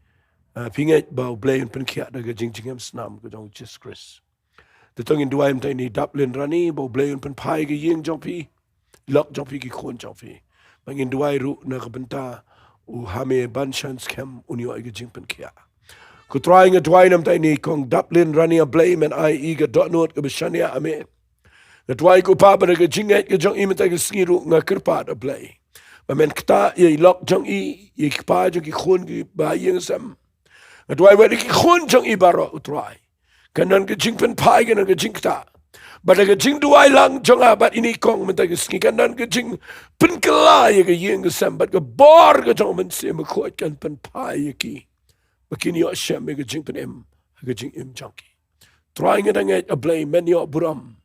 eh, phi ngeit ba u Blei un pynkhiah da ka jingjngem snam ka jong u Jisu Khrist. Te to ngin duwai mynta ine i dap lynrani ba u Blei un pynphai ka ïing jong phi, lok jong phi, ki khun jong phi. Bad ngin duwai ruh na ka bynta u Hamish Banshan Skhem, un ïoh ïa ka jingpynkhiah. Ko Trai, nga duwai namar ine i kong dap lynrani, A Blei, men ai i ka dohnud kaba shaniah, A Blei. Nga duwai ko Pa ba da ka jingngeit ka jong i mynta ka sngi ruh nga kyrpad, A Blei, ba men ktah ïa i lok jong i, ïa i kpa jong ki khun, ki ba ïing sem. Nga duwai ba da ki khun jong i baroh, ko Trai, kan don ka jingpynphai, kan don ka jingktah. Bad da ka jingduwai lang jong nga bad ine i kong mynta ka sngi, kan don ka jingpynkylla ïa ka ïing ka sem, bad ka bor ka jong u Mynsiem Bakhuid kan pynphai ïa ki, ba kin ïoh shem ïa ka jingpynim ha ka jingim jong ki. Trai, nga da ngeit, A Blei, men ïoh burom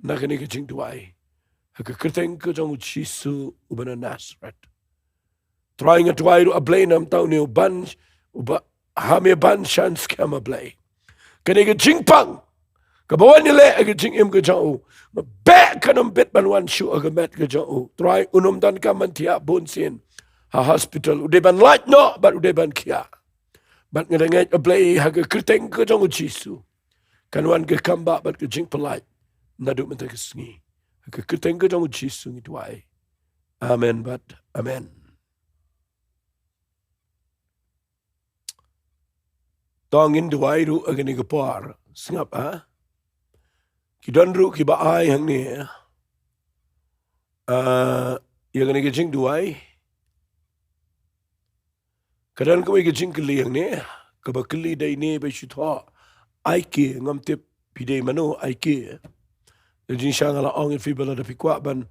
na kane ka jingduwai, ha ka kyrteng ka jong u Jisu uba na Nasareth. Trai, nga duwai ruh, A Blei, namar une u Ban, u Ba, Hamish Banshan Skhem, A Blei. Kane ka jingpang kaba wan ïaleh ha ka jingim ka jong u, nga beh kan ym bit ban wan shuh ha ka met ka jong u. Trai, un ym donkam ban thiah bunsien ha hospital, u dei ban lait noh bad u dei ban khiah. Bad nga da ngeit, A Blei, ha ka kyrteng ka jong u Jisu, kan wan ka kambah bad ka jingpyllait naduh mynta ka sngi. Ha ka kyrteng ka jong u Jisu ngi duwai. Amen bad amen. To ngin duwai ruh ha kane ka por. Sngap, ha? Ki don ruh kiba ai hangne, ah, ïa kane ka jingduwai. Ka don kawei ka jingkylli hangne, kaba kylli da ine i ba shu thoh, Aike, ngam tip phi dei mano Aike. Ka jingshisha nga la ong ïa phi ba lada phi kwah ban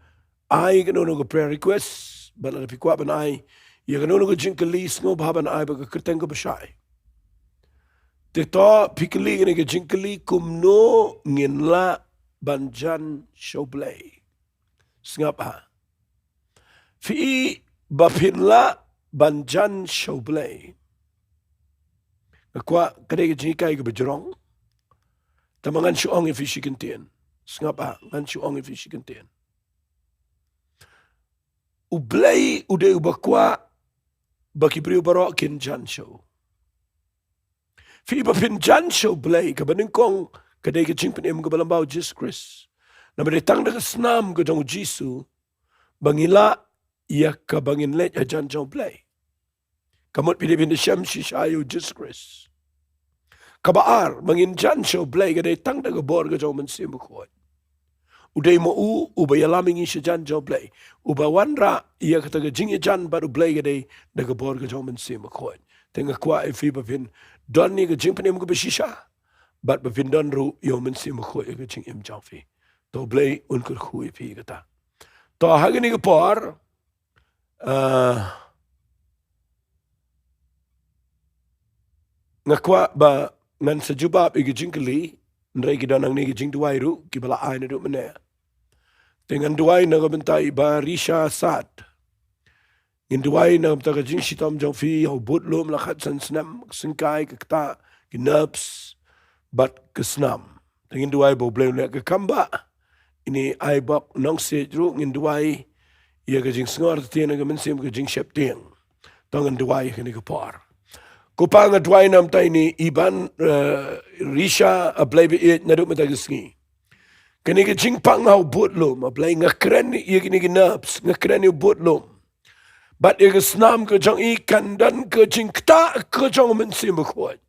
ai kano kano ka prayer request, ba lada phi kwah ban ai ïa kano kano ka jingkylli, sngewbha ban ai bad ka kyrteng kaba shai. Te to phi kylli kane ka jingkylli, kumno ngin lah ban jan sha u Blei? Sngap, ha. Phi i ba phin lah ban jan sha u Blei. Nga kwah ka dei ka jinghikai kaba jrong. Tangba ngan shu ong ïa phi shi kyntien. Sngap, ha, ngan shu ong ïa phi shi kyntien. U Blei u dei uba kwah ba ki briew baroh kin jan sha u. Phi i ba phin jan sha u Blei, kaba nyngkong ka dei ka jingpynim kaba lyngba u Jisu Khrist. Namar dei tang da ka snam ka jong u Jisu ba ngi lah ïa kaba ngin leit hajan jong u Blei. Ka mut phi dei ban ïashem shisha ïa u Jisu Khrist. Kaba ar, ba ngin jan sha u Blei ka dei tang da ka bor ka jong u Mynsiem Bakhuid. U dei ma u uba ïalam ïa ngi shajan jong u Blei, uba wanrah ïa kata ka jingïajan bad u Blei ka dei da ka bor ka jong u Mynsiem Bakhuid. Te nga kwah ïa phi ba phin don ïa ka jingpynim kaba shisha, bad ba phin don ruh ïa u Mynsiem Bakhuid ha ka jingim jong phi. To u Blei un kyrkhu ïa phi kata. To ha kane ka por, ah, nga kwah ba ngan sa jubab ïa ki jingkylli, hynrei ki don hangne ki jingduwai ruh kiba la ai naduh mynne. Te ngan duwai na ka bynta i Bah Risha Sad. Ngin duwai na ka bynta ka jingshitom jong phi ha u budlum la khatsan snem, ka syngkai, ka ktah, ki nerves bad ka snam. Te ngin duwai ba u Blei un leh ka kambah. Ine i Aibok Nongsiej ruh ngin duwai ïa ka jingsngewtieng na ka mynsiem, ka jingsheptieng. To ngin duwai ha kane ka por. Ko Pa, nga duwai namar ine i Bah, eh, Risha, A Blei ba ïeit, naduh mynta ka sngi. Kane ka jingpang ha u budlum, A Blei, nga kren ïa kine ki nerves, nga kren ïa u budlum. Bad ïa ka snam ka jong i, kan don ka jingktah ka jong u Mynsiem Bakhuid.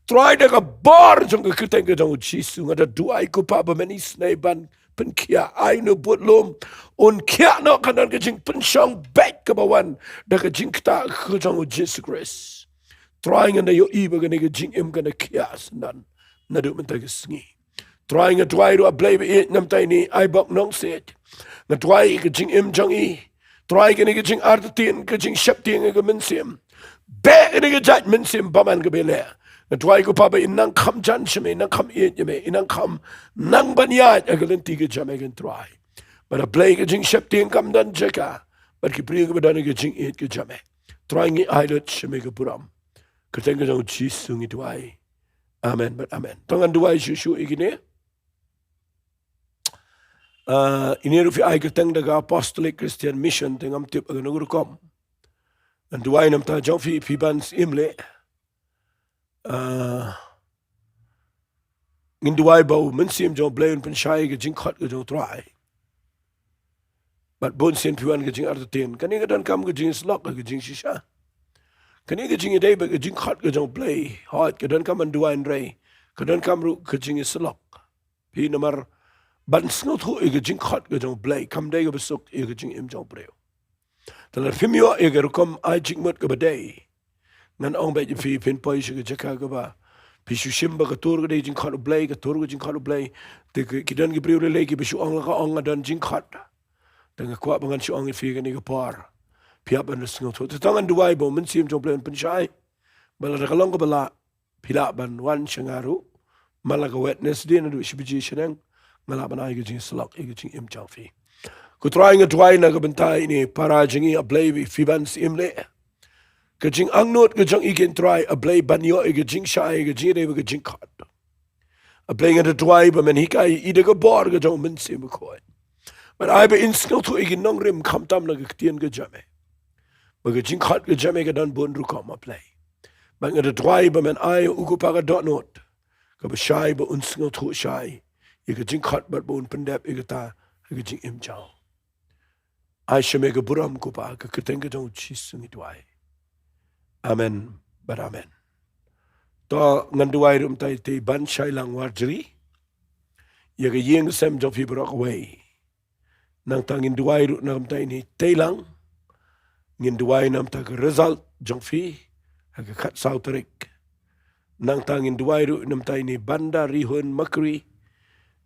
Trai, da ka bor jong ka kyrteng ka jong u Jisu, nga da duwai ko Pa ba men isynei ban pynkhiah, ai une u budlum un khiah noh, kan don ka jingpynshong beit kaba wan da ka jingktah ka jong u Jisu Khrist. Trai, ngan da ïohi ba kane ka jingim kan da khia syndon naduh mynta ka sngi. Trai, nga duwai ruh, A Blei ba ïeit, namar ïa i Aibok Nongsiej. Nga duwai ïa ka jingim jong i. Trai, kane ka jingartatien, ka jingsheptieng ïa ka mynsiem. Beh kane ka jait mynsiem bymman kaba i leh. Nga duwai, ko Pa, ba i nang kham jan sha me, i nang kham ïeit ïa me, i nang kham nang ban ïaid ha ka lynti ka jong me, ko Trai. Bad A Blei, ka jingsheptieng kam don jaka bad ki briew kiba don ha ka jingïeit ka jong me. Trai, ngi ai lut sha me ka burom. Kyrteng ka jong u Jisu ngi duwai. Amen bad amen. To ngan duwai shuh shuh ïa kine. Ah, ine ruh phi ai kyrteng da ka Apostolic Christian Mission, te ngam tip ha kano ka rukom. Ngan duwai namar jong phi, phi ban sngewleh. Ah, ngin duwai ba u Mynsiem jong U Blei un pynshai ka jingkhot ka jong U Trai. Bad bun sien phi wan ka jingartatien. Kane ka donkam ka jingïasyllok, ka jingshisha. Kane ka jingïadei bad ka jingkhot ka jong U Blei. Hooid, ka donkam ban duwai hynrei ka donkam ruh ka jingïasyllok. Phi, namar ban sngewthuh ïa ka jingkhot ka jong U Blei kam dei kaba suk ïa ka jingim jong u briew. Te lada phim ïoh ïa ka rukom ai jingmut kaba dei, ngan ong beit ïa phi, phin poi sha ka jaka kaba phi shu shim ba ka tur ka dei jingkhot U Blei, ka tur ka jingkhot U Blei. Te ki, ki don ki briew lei lei kiba shu ong la ka ong nga don jingkhot. Te nga kwah ba ngan shu ong ïa phi kane ka por, phi hap ban sngewthuh. Te to ngan duwai ba u Mynsiem jong U Blei un pynshai. Ba lada ka long kaba lah, phi lah ban wan sha nga ruh man la ka Wednesday naduh shi baje shaneng, nga lah ban ai ka jingïasyllok ïa ka jingim jong phi. Ko Trai, nga duwai na ka bynta ine i para jong i, A Blei, ba phi ban sngewleh ka jingangnud ka jong i, ko Trai, A Blei, ban ïoh ïa ka jingshai, ka jingïadei bad ka jingkhot. A Blei, nga da duwai ba men hikai ïa i da ka bor ka jong u Mynsiem Bakhuid. Bad ai ba in sngewthuh ïa ki nongrim khamtam na ka ktien ka jong me. Ba ka jingkhot ka jong me ka don bun rukom, A Blei. Bad nga da duwai ba men ai ïa u ko Pa ka dohnud kaba shai ba un sngewthuh shai ïa ka jingkhot bad ba un pyndep ïa kata ha ka jingim jong u. Ai sha me ka burom ko Pa, ha ka kyrteng ka jong u Jisu ngi duwai. Amen bad amen. To ngan duwai ruh mynta ïa i Banshai Langwarjri, ïa ka ïing ka sem jong phi baroh kawei. Nangta ngin duwai ruh na ka bynta ine i Teilang. Ngin duwai namar ka result jong phi ha ka khatsaw tarik. Nangta ngin duwai ruh namar ine i Bandarihun Makri.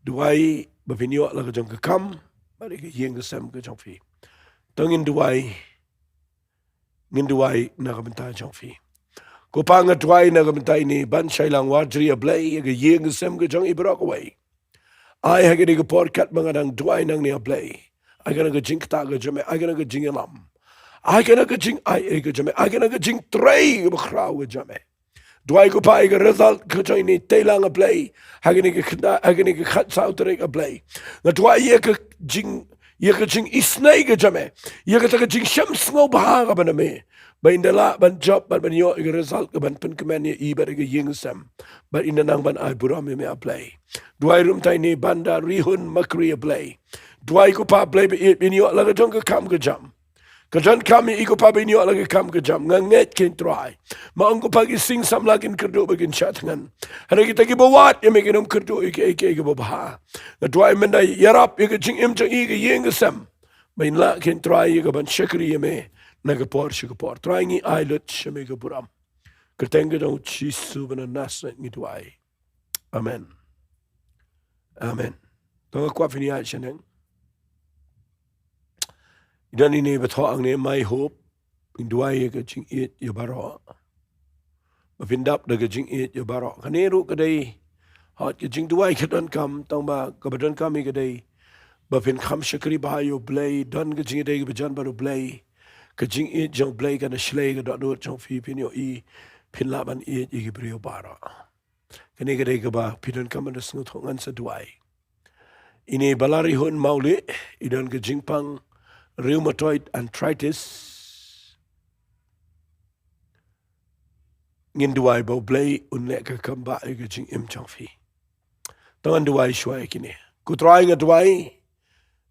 Duwai ba phin ïoh la ka jong ka kam bad ïa ka ïing ka sem ka jong phi. To ngin duwai, ngin duwai na ka bynta jong phi. Ko Pa, nga duwai na ka bynta ine i Banshai Langwarjri, A Blei, ïa ka ïing ka sem ka jong i baroh kawei. Ai ha kane ka por katba nga dang duwai nangne, A Blei, ai kane ka jingktah ka jong me, ai kane ka jingïalam, ai kane ka jingai ei ka jong me, ai kane ka jingtrei kaba khraw ka jong me. Duwai ko Pa ïa ka result ka jong ine i Teilang, A Blei, ha kane ka khyndai, ha kane ka khatsaw tarik, A Blei. Nga duwai ïa ka jing, ïa ka jingisynei ka jong me, ïa kata ka jingshem sngewbha kaba na me, ba in da lah ban jop bad ban ïoh ïa ka result kaban pynkmen ïa i bad ïa ka ïing ka sem, bad in da nang ban ai burom ïa me, A Blei. Duwai ruh mynta ine i Bandarihun Makri, A Blei. Duwai ko Pa, A Blei, ba in ïoh la ka jong ka kam ka jam. Ka donkam ïa i ko Pa ba in ïoh la ka kam ka jam. Nga ngeit, ko Trai, ma ong ko Pa, ki sing samla kin kyrduh bad kin shah thngan, hynrei kita kiba wad ïa me kin ym kyrduh ïa kiei kiei kiba bha. Nga duwai mynta, ïarap ïa ka jingim jong i, ka ïing ka sem, ba in lah, ko Trai, ïa kaban shakri ïa me na ka por sha ka por. Trai, ngi ai lut sha me ka burom. Kyrteng ka jong u Jisu ba na Nasareth ngi duwai. Amen. Amen. To nga kwah phin ïaid shaneng. I don ine i ba thoh hangne, My Hope. Ngin duwai ïa ka jingïeit ïa baroh, ba phin dap da ka jingïeit ïa baroh. Kane ruh ka dei, hooid, ka jingduwai ka donkam, tang ba kaba donkam hi ka dei ba phin kham shakri bha ïa U Blei, don ka jingïadei kaba jan bad U Blei. Ka jingïeit jong U Blei kan da shlei ka dohnud jong phi, phin ïohi phin lah ban ïeit ïa ki briew baroh. Kane ka dei kaba phi donkam ban da sngewthuh, ngan sa duwai. Ine i Balarihun Mawlieh, i don ka jingpang rheumatoid arthritis. Ngin duwai ba U Blei un leh ka kam bah ïa ka jingim jong phi. To ngan duwai shuwa ïa kine. Ko Trai, nga duwai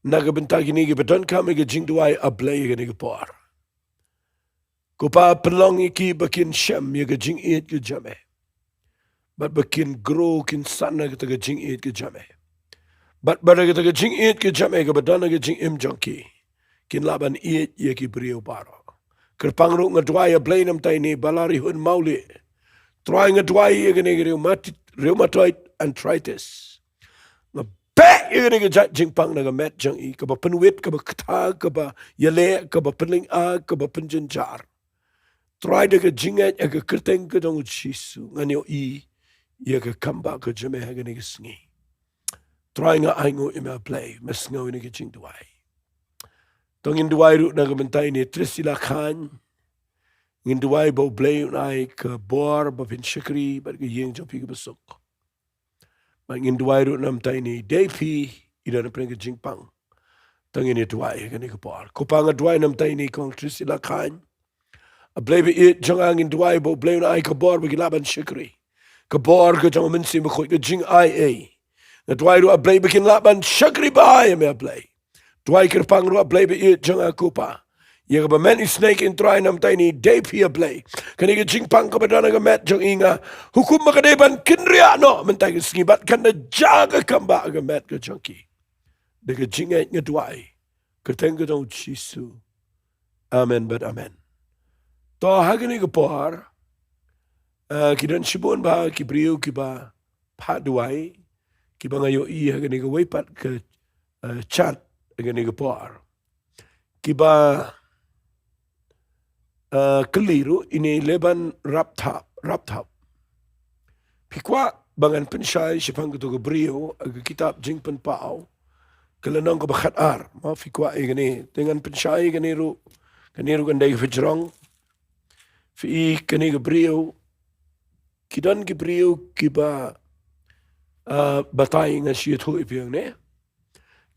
na ka bynta kine kiba donkam ïa ka jingduwai, A Blei, ïa kane ka por. Ko Pa, pynlong ïa ki ba kin shem ïa ka jingïeit ka jong me, bad ba kin grow, kin san na kata ka jingïeit ka jong me, bad ba da kata ka jingïeit ka jong me kaba don ha ka jingim jong ki, kin lah ban ïeit ïa ki briew baroh. Kyrpang ruh nga duwai ïa Blei namar ïa kine ba la rihun mawlieh. Trai nga duwai ïa kane ka rheumat-, rheumatoid arthritis. Nga beh ïa kane ka jait jingpang na ka met jong i, kaba pynwit, kaba ktah, kaba ïaleh, kaba pynlyngngoh, kaba pynjynjar. Trai da ka jingngeit ha ka kyrteng ka jong u Jisu ngan ïohi ïa ka kam ba ka jong me ha kane ka sngi. Trai nga ainguh ïa me Blei, me sngew ïa kane ka jingduwai. To ngin duwai ruh na ka bynta ine i Trisila Khan. Ngin duwai ba u Blei un ai ka bor ba phin shakri bad ka ïing jong phi kaba suk. Bad ngin duwai ruh na ka bynta ine i Deipi, i don hapdeng ka jingpang. To ngin ïa duwai ha kane ka por. Ko Pa nga duwai na ka bynta ine i kong Trisila Khan. A Blei ba ïeit jong nga, ngin duwai ba u Blei un ai ka bor ba ki lah ban shakri. Ka bor ka jong u Mynsiem Bakhuid, ka jingaiei. Nga duwai ruh a Blei ba kin lah ban shakri bha ïa me a Blei. Duwai kyrpang ruh a Blei ba ïeit jong nga ko Pa. Ïa kaba mynstep kin trai na ka bynta ine i Deipi a Blei. Kane ka jingpang kaba don ha ka met jong i nga hukum ba ka dei ban kynriah noh mynta ka sngi bad kan da jia ka kam ba ha ka met ka jong ki. Da ka jingngeit nga duwai. Kyrteng ka jong u Jisu. Amen bad amen. To ha kane ka por, eh, ki don shibun bha ki briew kiba phah duwai, kiba nga ïohi ha kane kawei pat ka, eh, chat ha kane ka por. Kiba, eh, kylli ruh ine i Leban Rapthap, Rapthap. Phi kwah ba ngan pynshai shaphang kato ka briew ha ka kitab Jingpynpaw, ka lynnong kaba khatar. Ma phi kwah ïa kane, te ngan pynshai ïa kane ruh, kane ruh kan dei ka pynjrong. Phi i kane ka briew, ki don ki briew kiba, ah, batai, ngan shu ïathuh ïa phi hangne.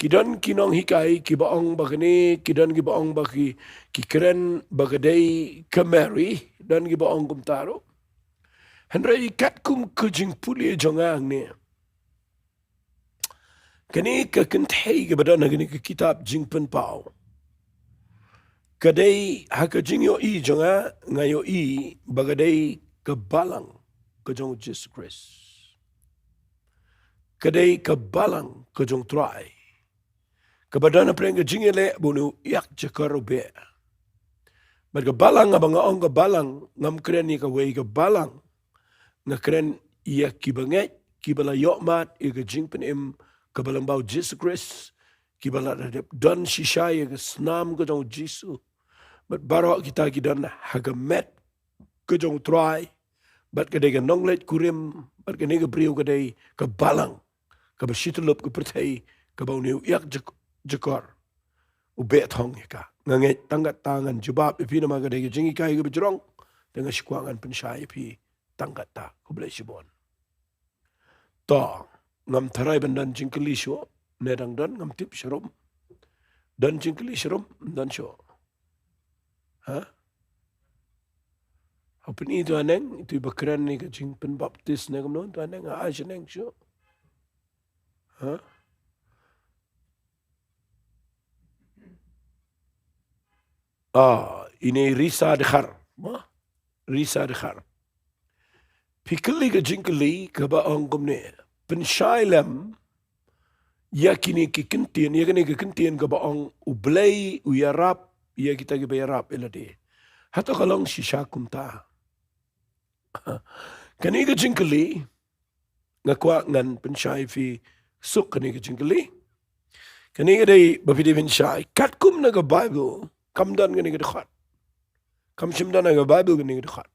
Ki don ki nonghikai kiba ong ba kane, ki don kiba ong ba ki, ki kren ba ka dei ka Mary, don kiba ong kumta ruh. Hynrei katkum ka jingpule jong nga hangne, kane ka kynthei kaba don ha kane ka kitab Jingpynpaw, ka dei ha ka jingïohi jong nga, nga ïohi ba ka dei ka balang ka jong u Jisu Khrist. Ka dei ka balang ka jong u Trai. Kaba don hapdeng ka jingïaleh ba une u ïakjakor u beh. Bad ka balang, haba nga ong ka balang, ngam kren ïa kawei ka balang. Nga kren ïa kiba ngeit, kiba la ïohmad ïa ka jingpynim kaba lyngba u Jisu Khrist, kiba la dep don shisha ïa ka snam ka jong u Jisu. Bad baroh kita ki don ha ka met ka jong u Trai, bad ka dei ka nongleit kurim, bad kane ka briew ka dei ka balang kaba shityllup ka pyrthei, kaba une u ïakjak-, jakor u beh thong ïa ka. Nga ngeit tang katta ngan jubab ïa phi namar ka dei ka jinghikai kaba jrong, te nga shu kwah ngan pynshai ïa phi tang katta. Khublei shibun. To, ngam tharai ban don jingkylli shuh, ne dang don, ngam tip sharum. Don jingkylli sharum, don shuh. Ha? Hapdeng ito aneng, ito ba kren ne ka jingpynbaptis ne kumno, ito aneng, ha, shaneng shuh. Ha? Ah, ine i Risa Dkhar. Ma? Risa Dkhar. Phi kylli ka jingkylli kaba ong kumne. Pynshai lem ïa kine ki kyntien, ïa kine ki kyntien kaba ong u Blei u ïarap ïa kita kiba ïarap ïa lade. Hato ka long shisha kumta? Kane ka jingkylli, nga kwah ngan pynshai phi suk kane ka jingkylli. Kane ka dei ba phi dei pynshai. Katkum na ka Baibl, kam don kane ka dkhot. Kam shym don na ka Baibl kane ka dkhot.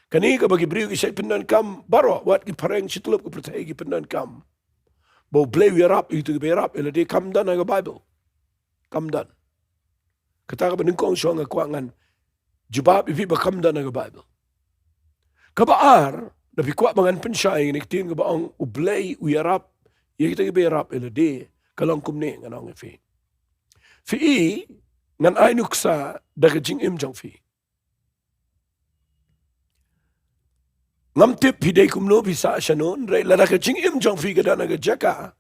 Kane kaba ki briew ki shait pyndonkam baroh, wat ki phareng shityllup ka pyrthei ki pyndonkam ba u Blei u ïarap ïa kito kiba ïarap ïa lade, kam don na ka Baibl. Kam don. Kata kaba nyngkong shuwa nga kwah ngan jubab ïa phi ba kam don na ka Baibl. Kaba ar, da phi kwah ba ngan pynshai ïa kane ka ktien kaba ong u Blei u ïarap ïa kita kiba ïarap ïa lade, ka long kumne, ngan ong ïa phi. Phi i, ngan ai nuksa da ka jingim jong phi. Ngam tip phi dei kumno, phi sah shano, hynrei lada ka jingim jong phi ka don ha ka jaka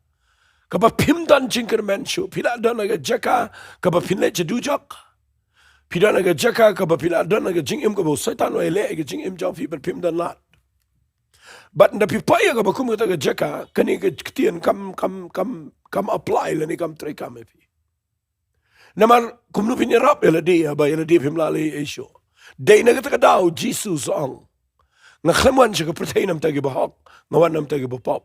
kaba phim don jingkyrmen shuh, phi la don ha ka jaka kaba phin leit sha dujok. Phi don ha ka jaka kaba phi la don ha ka jingim kaba u Soitan u ïaleh ïa ka jingim jong phi bad phim don lad. Bad ynda phi poi ïa kaba kum kata ka jaka, kane ka ktien kam, kam, kam, kam apply lane kam treikam ïa phi. Namar kumno phin ïarap ïa lade, haba ïa lade phim lah leh ei ei shuh. Dei na kata ka daw Jisu u ong, nga khlem wan sha ka pyrthei na ka bynta ki bahok, nga wan na ka bynta ki bapop.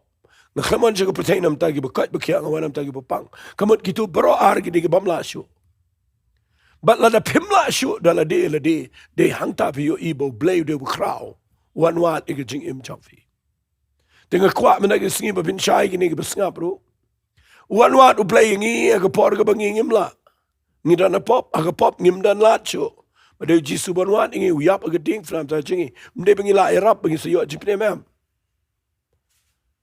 Nga khlem wan sha ka pyrthei na ka bynta ki bakoit bakhiah, nga wan na ka bynta ki bapang. Ka mut kito baroh ar ki dei ki bym lah shuh. Bad lada phim lah shuh da lade lade, dei hangta phi ïohi ba U Blei u dei u khraw, u wan wad ïa ka jingim jong phi. Te nga kwah mynta ka sngi ba phin shai kine kiba sngap ruh. U wan wad U Blei ïa ngi ha ka por kaba ngi ngim lah. Ngi don ha pop, ha ka pop ngim don lad shuh. Bad dei U Jisu u wan wad ïa ngi, u ïap ha ka diengphna na ka bynta jong ngi. Ym dei ba ngi lah ïarap ba ngin sa ïoh jingpynim, em.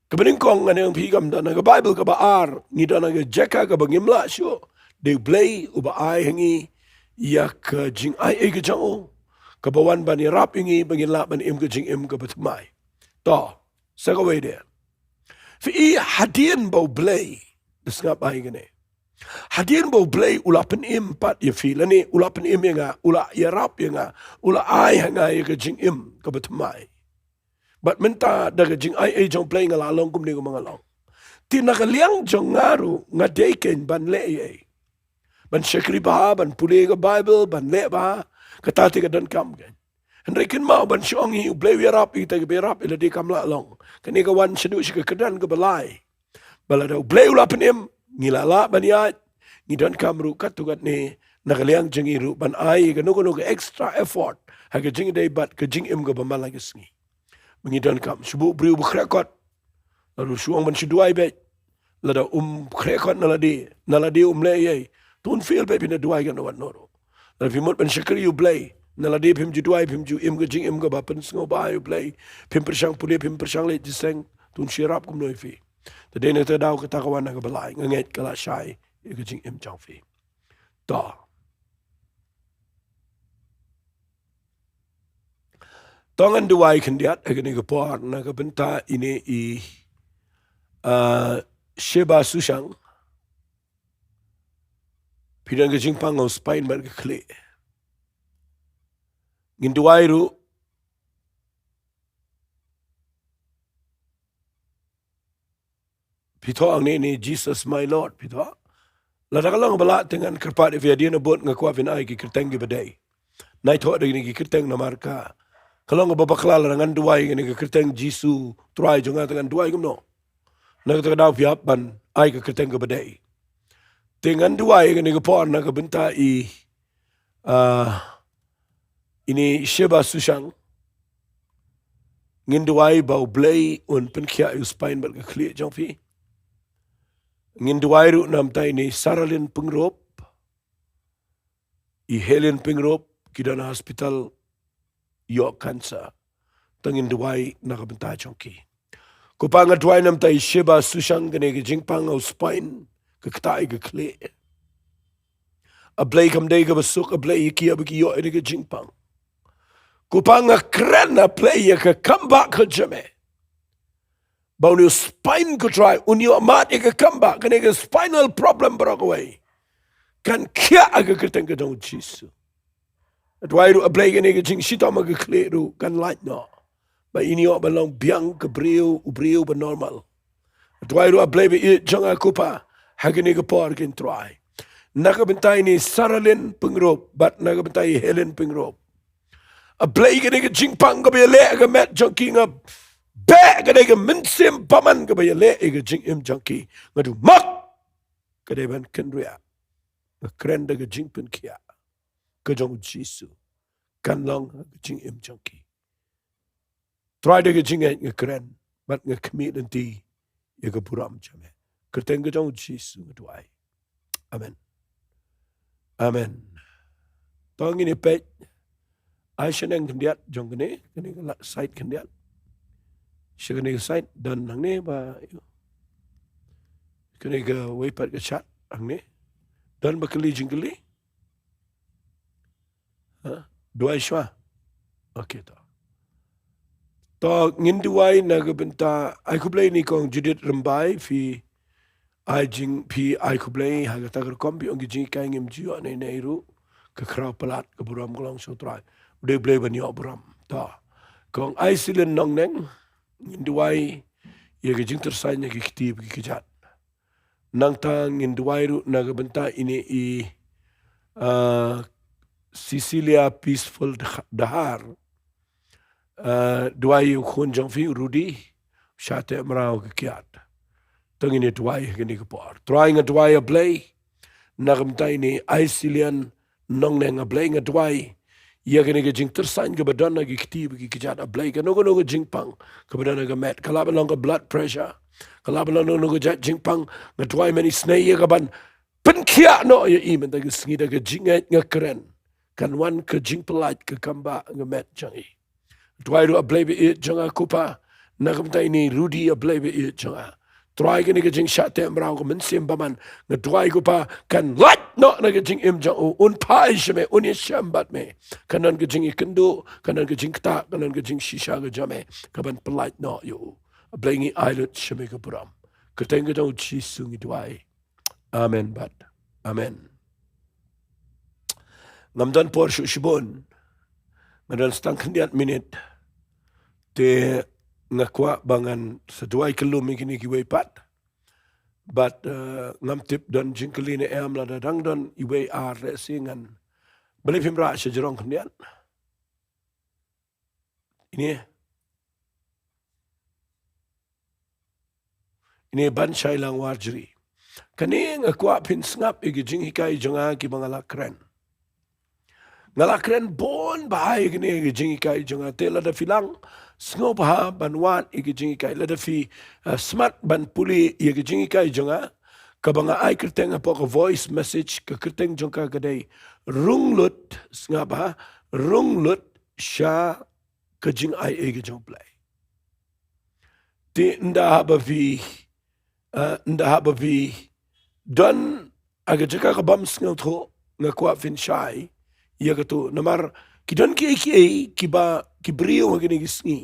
Kaba nyngkong ngan ong ïa phi, kam don ha ka Baibl kaba ar, ngi don ha ka jaka kaba ngim lah shuh. Dei U Blei uba ai ha ngi ïa ka jingai ei ka jong u, kaba wan ban ïarap ïa ngi ba ngin lah ban im ka jingim kaba thymmai. To, sa kawei de. Phi i, hadien ba U Blei, da sngap bha ïa kane. Hadien ba U Blei u la pynim pat ïa phi, lane u la pynim ïa nga, u la ïarap ïa nga, u la ai ha nga ïa ka jingim kaba thymmai. Bad mynta da ka jingai ei jong U Blei nga la long kumne kumba nga long. Te na ka liang jong nga ruh nga dei keiñ ban leh ei ei. Ban shakri bha, ban pule ka Baibl, ban leh bha, kata te ka donkam keiñ. Hynrei kynmaw, ban shu ong hi U Blei u ïarap ïa kita kiba ïarap, ïa lade kam lah long. Kane ka wan shaduh sha ka kyrdan kaba lai. Ba lada U Blei u la pynim, ngi la lah ban ïaid, ngi donkam ruh katto katne, na ka liang jong ngi ruh ban ai kano kano ka extra effort ha ka jingïadei bad ka jingim kaba man la ka sngi. Ba ngi donkam, shu buh briew ba khreh kot. Lada u shu ong ban shu duwai beit, lada um khreh kot na lade, na lade um leh ei ei, to un fail beit, phin da duwai katno katno ruh. Lada phi mut ban shakri ïa U Blei, na lade phim ju duwai, phim ju im ka jingim kaba pynsngewbha ïa U Blei, phim pyrshang pule, phim pyrshang leit jingïaseng, to un shu ïarap kumno ïa phi. Te dei na kata ka daw kata ka wan na kaba lai, nga ngeit ka la shai ïa ka jingim jong phi. To. To ngan duwai khyndiat ha kane ka por na ka bynta ine i, ah, Sheba Sushang. Phi don ka jingpang ha u spine bad ka khlieh. Ngin duwai ruh. Phi thoh hangne ne, "Jesus my Lord," phi thoh. Lada ka long ba lah te ngan kyrpad ïa phi, hadien ba bud nga kwah phin ai ki kyrteng kiba dei. Nai thoh da kine ki kyrteng namar ka, ka long kaba bakla lada ngan duwai kane ka kyrteng Jisu Trai jong nga te ngan duwai kumno. Na kata ka daw phi hap ban ai ka kyrteng kaba dei. Te ngan duwai kane ka por na ka bynta i, ah, ine i Sheba Sushang. Ngin duwai ba U Blei un pynkhiah ïa u spine bad ka khlieh jong phi. Ngin duwai ruh na ka bynta ine i Saralin Pyngrope, i Helen Pyngrope, ki don ha hospital ïoh cancer. To ngin duwai na ka bynta jong ki. Ko Pa, nga duwai na ka bynta i Sheba Sushang, kane ka jingpang ha u spine, ka ktah ïa ka khlieh. A Blei, kam dei kaba suk, A Blei, ïa ki haba ki ïoh ïa kane ka jingpang. Ko Pa, nga kren, A Blei, ïa ka comeback ka jong me. Ba une u spine, ko Trai, un ïoh mad ïa ka comeback, kane ka spinal problem baroh kawei kan khiah ha ka kyrteng ka jong u Jisu. Duwai ruh, A Blei, kane ka jingshitom ha ka khlieh ruh kan lait noh. Ba in ïoh ban long biang ka briew, u briew ba normal. Duwai ruh, A Blei, ba ïeit jong nga, ko Pa, ha kane ka por, ko Trai, na ka bynta ine i Saralin Pyngrope bad na ka bynta i Helen Pyngrope. A Blei, kane ka jingpang kaba ïaleh ha ka met jong ki, nga beh ka dei ka mynsiem bymman kaba ïaleh ha ka jingim jong ki. Nga duh mak ka dei ban kynriah. Nga kren da ka jingpynkhiah ka jong u Jisu, kan long ha ka jingim jong ki. Trai, da ka jingngeit nga kren bad nga khmih lynti ïa ka burom jong me. Kyrteng ka jong u Jisu nga duwai. Amen. Amen. To ngin ïa peit. Ai shaneng khyndiat jong kane, kane ka la-, side khyndiat. Sha kane ka side don hangne ba, kane kawei pat ka shad hangne. Don ba kylli jingkylli? Ha? Duwai shuwa. Okay, to. To ngin duwai na ka bynta, ai khublei ine i Kong Judith Rymbai, phi ai jing, phi ai khublei ha kata ka rukom, phi ong ki jinghikai ngim ju ïoh ne ne ruh. Ka khraw palat, ka burom ka long sha u Trai. U dei U Blei ban ïoh burom. To. Kong Aisilin Nongneng, ngin duwai ïa ka jingtyrsa ïa ki kti bad ki kjat. Nangta ngin duwai ruh na ka bynta ine i, Uh, Cecilia Peaceful Dahar. Uh, duwai ïa u khun jong phi Rudy, shah teh mraw ka kiad. To ngin ïa duwai ha kane ka por. Trai nga duwai ïa Blei, na ka bynta ine i Celian Nongneng, A Blei nga duwai ïa kane ka jingtyrsain kaba don ha ki kti bad ki kjat, A Blei, kano kano ka jingpang kaba don ha ka met, ka lah ban long ka blood pressure, ka lah ban long kano kano ka jait jingpang, nga duwai mynne isynei ïa ka ban pynkhiah noh ïa i mynta ka sngi da ka jingngeit nga kren kan wan ka jingpyllait ka kambah ka met jong i. Duwai ruh A Blei ba ïeit jong nga ko Pa, na ka bynta ine i Rudy A Blei ba ïeit jong nga. Trai kane ka jingshah teh mraw ka mynsiem bymman, nga duwai ko Pa kan lait noh na ka jingim jong u, un phai sha me, un ïashem bad me. Kan don ka jingïakynduh, kan don ka jingktah, kan don ka jingshisha ka jong me, ka ban pyllait noh ïa u. A Blei ngi ai lut sha me ka burom. Kyrteng ka jong u Jisu ngi duwai. Amen bad amen. Ngam don por shuh shibun, nga don sa tang khyndiat minit. Te nga kwah ba ngan sa duwai kyllum ïa kine kiwei pat. Bad, eh, ngam tip don jingkylli ne em, lada dang don iwei ar lehse ngan. Balei phim rah sha jrong khyndiat? Ine. Ine Ban Shai Langwar Jri. Kane nga kwah phin sngap ïa ki jinghikai jong nga kiba nga la kren. Nga la kren bun bha ïa kine ki jinghikai jong nga, te lada phi lah sngewbha ban wad ïa ki jinghikai, lada phi, eh, smat ban pule ïa ki jinghikai jong nga, kaba nga ai kyrteng hapoh ka voice message, ka kyrteng jong ka ka dei Rung Lut, sngap bha, Rung Lut sha ka jingai ei ka jong U Blei. Te ynda haba phi, eh, ynda haba phi don ha ka jaka ka bym sngewthuh, nga kwah phin shai ïa kato, namar ki don kiei kiei kiba ki briew ha kine ki sngi.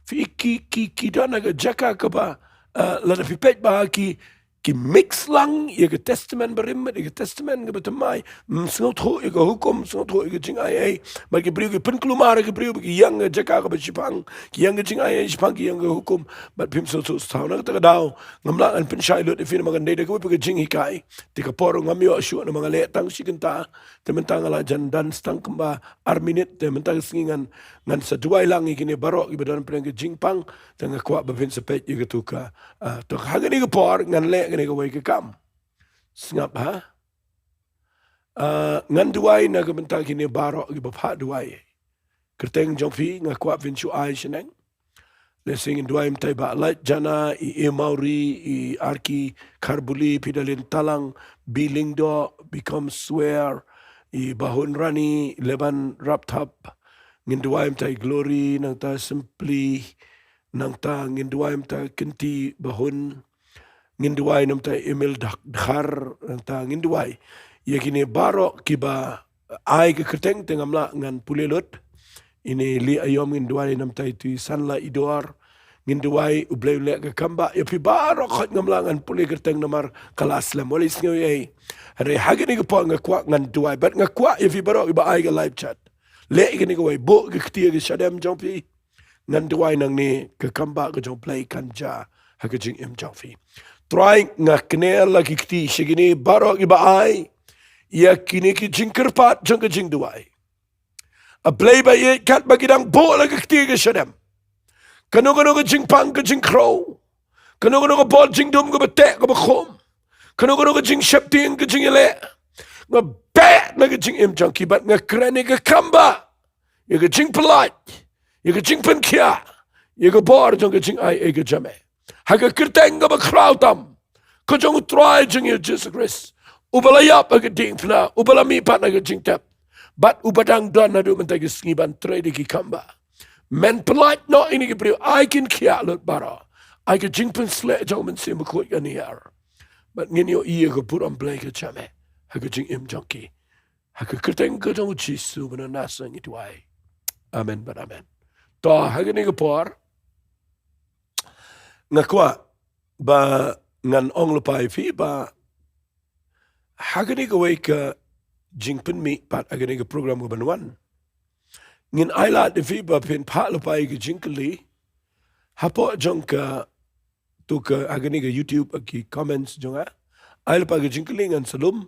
Phi ki, ki, ki don ha ka jaka kaba, eh, lada phi peit bha ki, ki mix lang ïa ka Testament Barim bad ïa ka Testament kaba thymmai. Ym sngewthuh ïa ka hukum, ym sngewthuh ïa ka jingai ei. Bad ki briew ki pynkulmar ïa ki briew, bad ki ïeng ka jaka kaba shiphang, ki ïeng ka jingai ei shiphang, ki ïeng ka hukum. Bad phim sngewthuh, sngewthuh na kata ka daw ngam lah ngan pynshai lut ïa phi namar kan dei da kawei pat ka jinghikai. Te ka por ngam ïoh shuh namar nga leh tang shi kynta. Te mynta nga la jan don sa tang kumba ar minit, te mynta ka sngi ngan, ngan sa duwai lang ïa kine baroh kiba don pdeng ka jingpang, te nga kwah ba phin sa peit ïa kato ka, ah, to ha kane ka por ngan leh kane kawei ka kam. Sngap bha. Ah, ngan duwai na ka bynta kine baroh kiba phah duwai. Kyrteng jong phi nga kwah phin shu ai shaneng. Lehse ngin duwai mynta ïa i Bah Lait Jana, i E Mawri, i Arki Kharbuli, Pidalin Talang, Bi Lyngdoh, Bi Khomswer, i Bahun Rani, Leban Rapthap. Ngin duwai mynta ïa i Glory, nangta Simply, nangta ngin duwai mynta Kynti Bahun. Ngin duwai namta Emil Dak-, Dkhar, nangta ngin duwai ïa kine baroh kiba ai ka kyrteng, te ngam lah ngan pule lut. Ine Liaïom, ngin duwai namta itu i Sanla Idor. Ngin duwai U Blei u leh ka kambah ïa phi baroh, khot ngam lah ngan pule kyrteng namar ka la slem, wat la sngew ei. Hynrei ha kane ka por nga kwah ngan duwai bad nga kwah ïa phi baroh kiba ai ka live chat, leh ïa kane kawei, buh ka kti ha ka shadem jong phi. Ngan duwai nangne, ka kambah ka jong U Blei kan jia ha ka jingim jong phi. Trai nga kner la ki kti sha kine baroh kiba ai ïa kine ki jingkyrpad jong ka jingduwai. A Blei ba ïeit, katba ki dang buh la ki kti ha ka shadem, kano kano ka jingpang ka jingkhrew, kano kano ka bor jingdum kaba teh kaba khum, kano kano ka jingsheptieng ka jingïaleh, nga beh na ka jingim jong ki bad nga kren ïa ka kambah, ïa ka jingpyllait, ïa ka jingpynkhiah, ïa ka bor jong ka jingai ei ka jong me. Ha ka kyrteng kaba khraw tam ka jong U Trai jong ngi U Jisu Khrist, uba la ïap ha ka diengphna, uba la mihpat na ka jingtep, bad uba dang don naduh mynta ka sngi ban trei da ki kambah. Men pyllait noh ïa kine ki briew, ai kin khiah lut baroh. Ai ka jingpynshlur jong U Mynsiem Bakhuid kan hiar. Bad ngin ïohi ïa ka burom Blei ka jong me ha ka jingim jong ki. Ha ka kyrteng ka jong U Jisu ba na Nasareth ngi duwai. Amen bad amen. To, ha kane ka por nga kwah ba ngan ong lypa ïa phi ba ha kane kawei ka jingpynmih pat ha kane ka program kaban wan, ngin ailad ïa phi ba phin phah lypa ïa ka jingkylli hapoh jong ka, to ka, ha kane ka YouTube, ha ki comments jong nga. Ai lypa ïa ka jingkylli, ngan sa lum,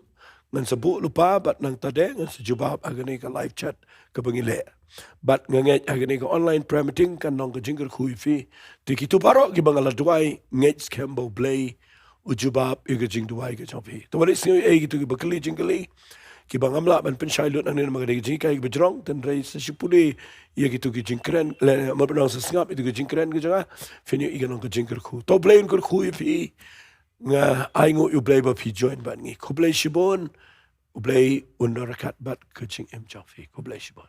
ngan sa buh lypa bad nangta de ngan sa jubab ha kane ka live chat kaba ngi leh. Bad nga ngeit ha kane ka online prayer meeting kan long ka jingkyrkhu ïa phi. Te kito baroh kiba nga la duwai, ngeit skhem ba U Blei u jubab ïa ka jingduwai ka jong phi. To ba leh sngew ei kito kiba kylli jingkylli kiba ngam lah ban pynshai lut hangne namar ka dei ka jinghikai kaba jrong, tynrai sa shipule ïa kito ki jingkren, lane mut ban ong sa sngap ïa kito ki jingkren ka jong nga, phin ïohi kan long ka jingkyrkhu. To U Blei un kyrkhu ïa phi. Nga ainguh ïa U Blei ba phi join bad ngi. Khublei shibun. U Blei un don ryngkat bad ka jingim jong phi. Khublei shibun.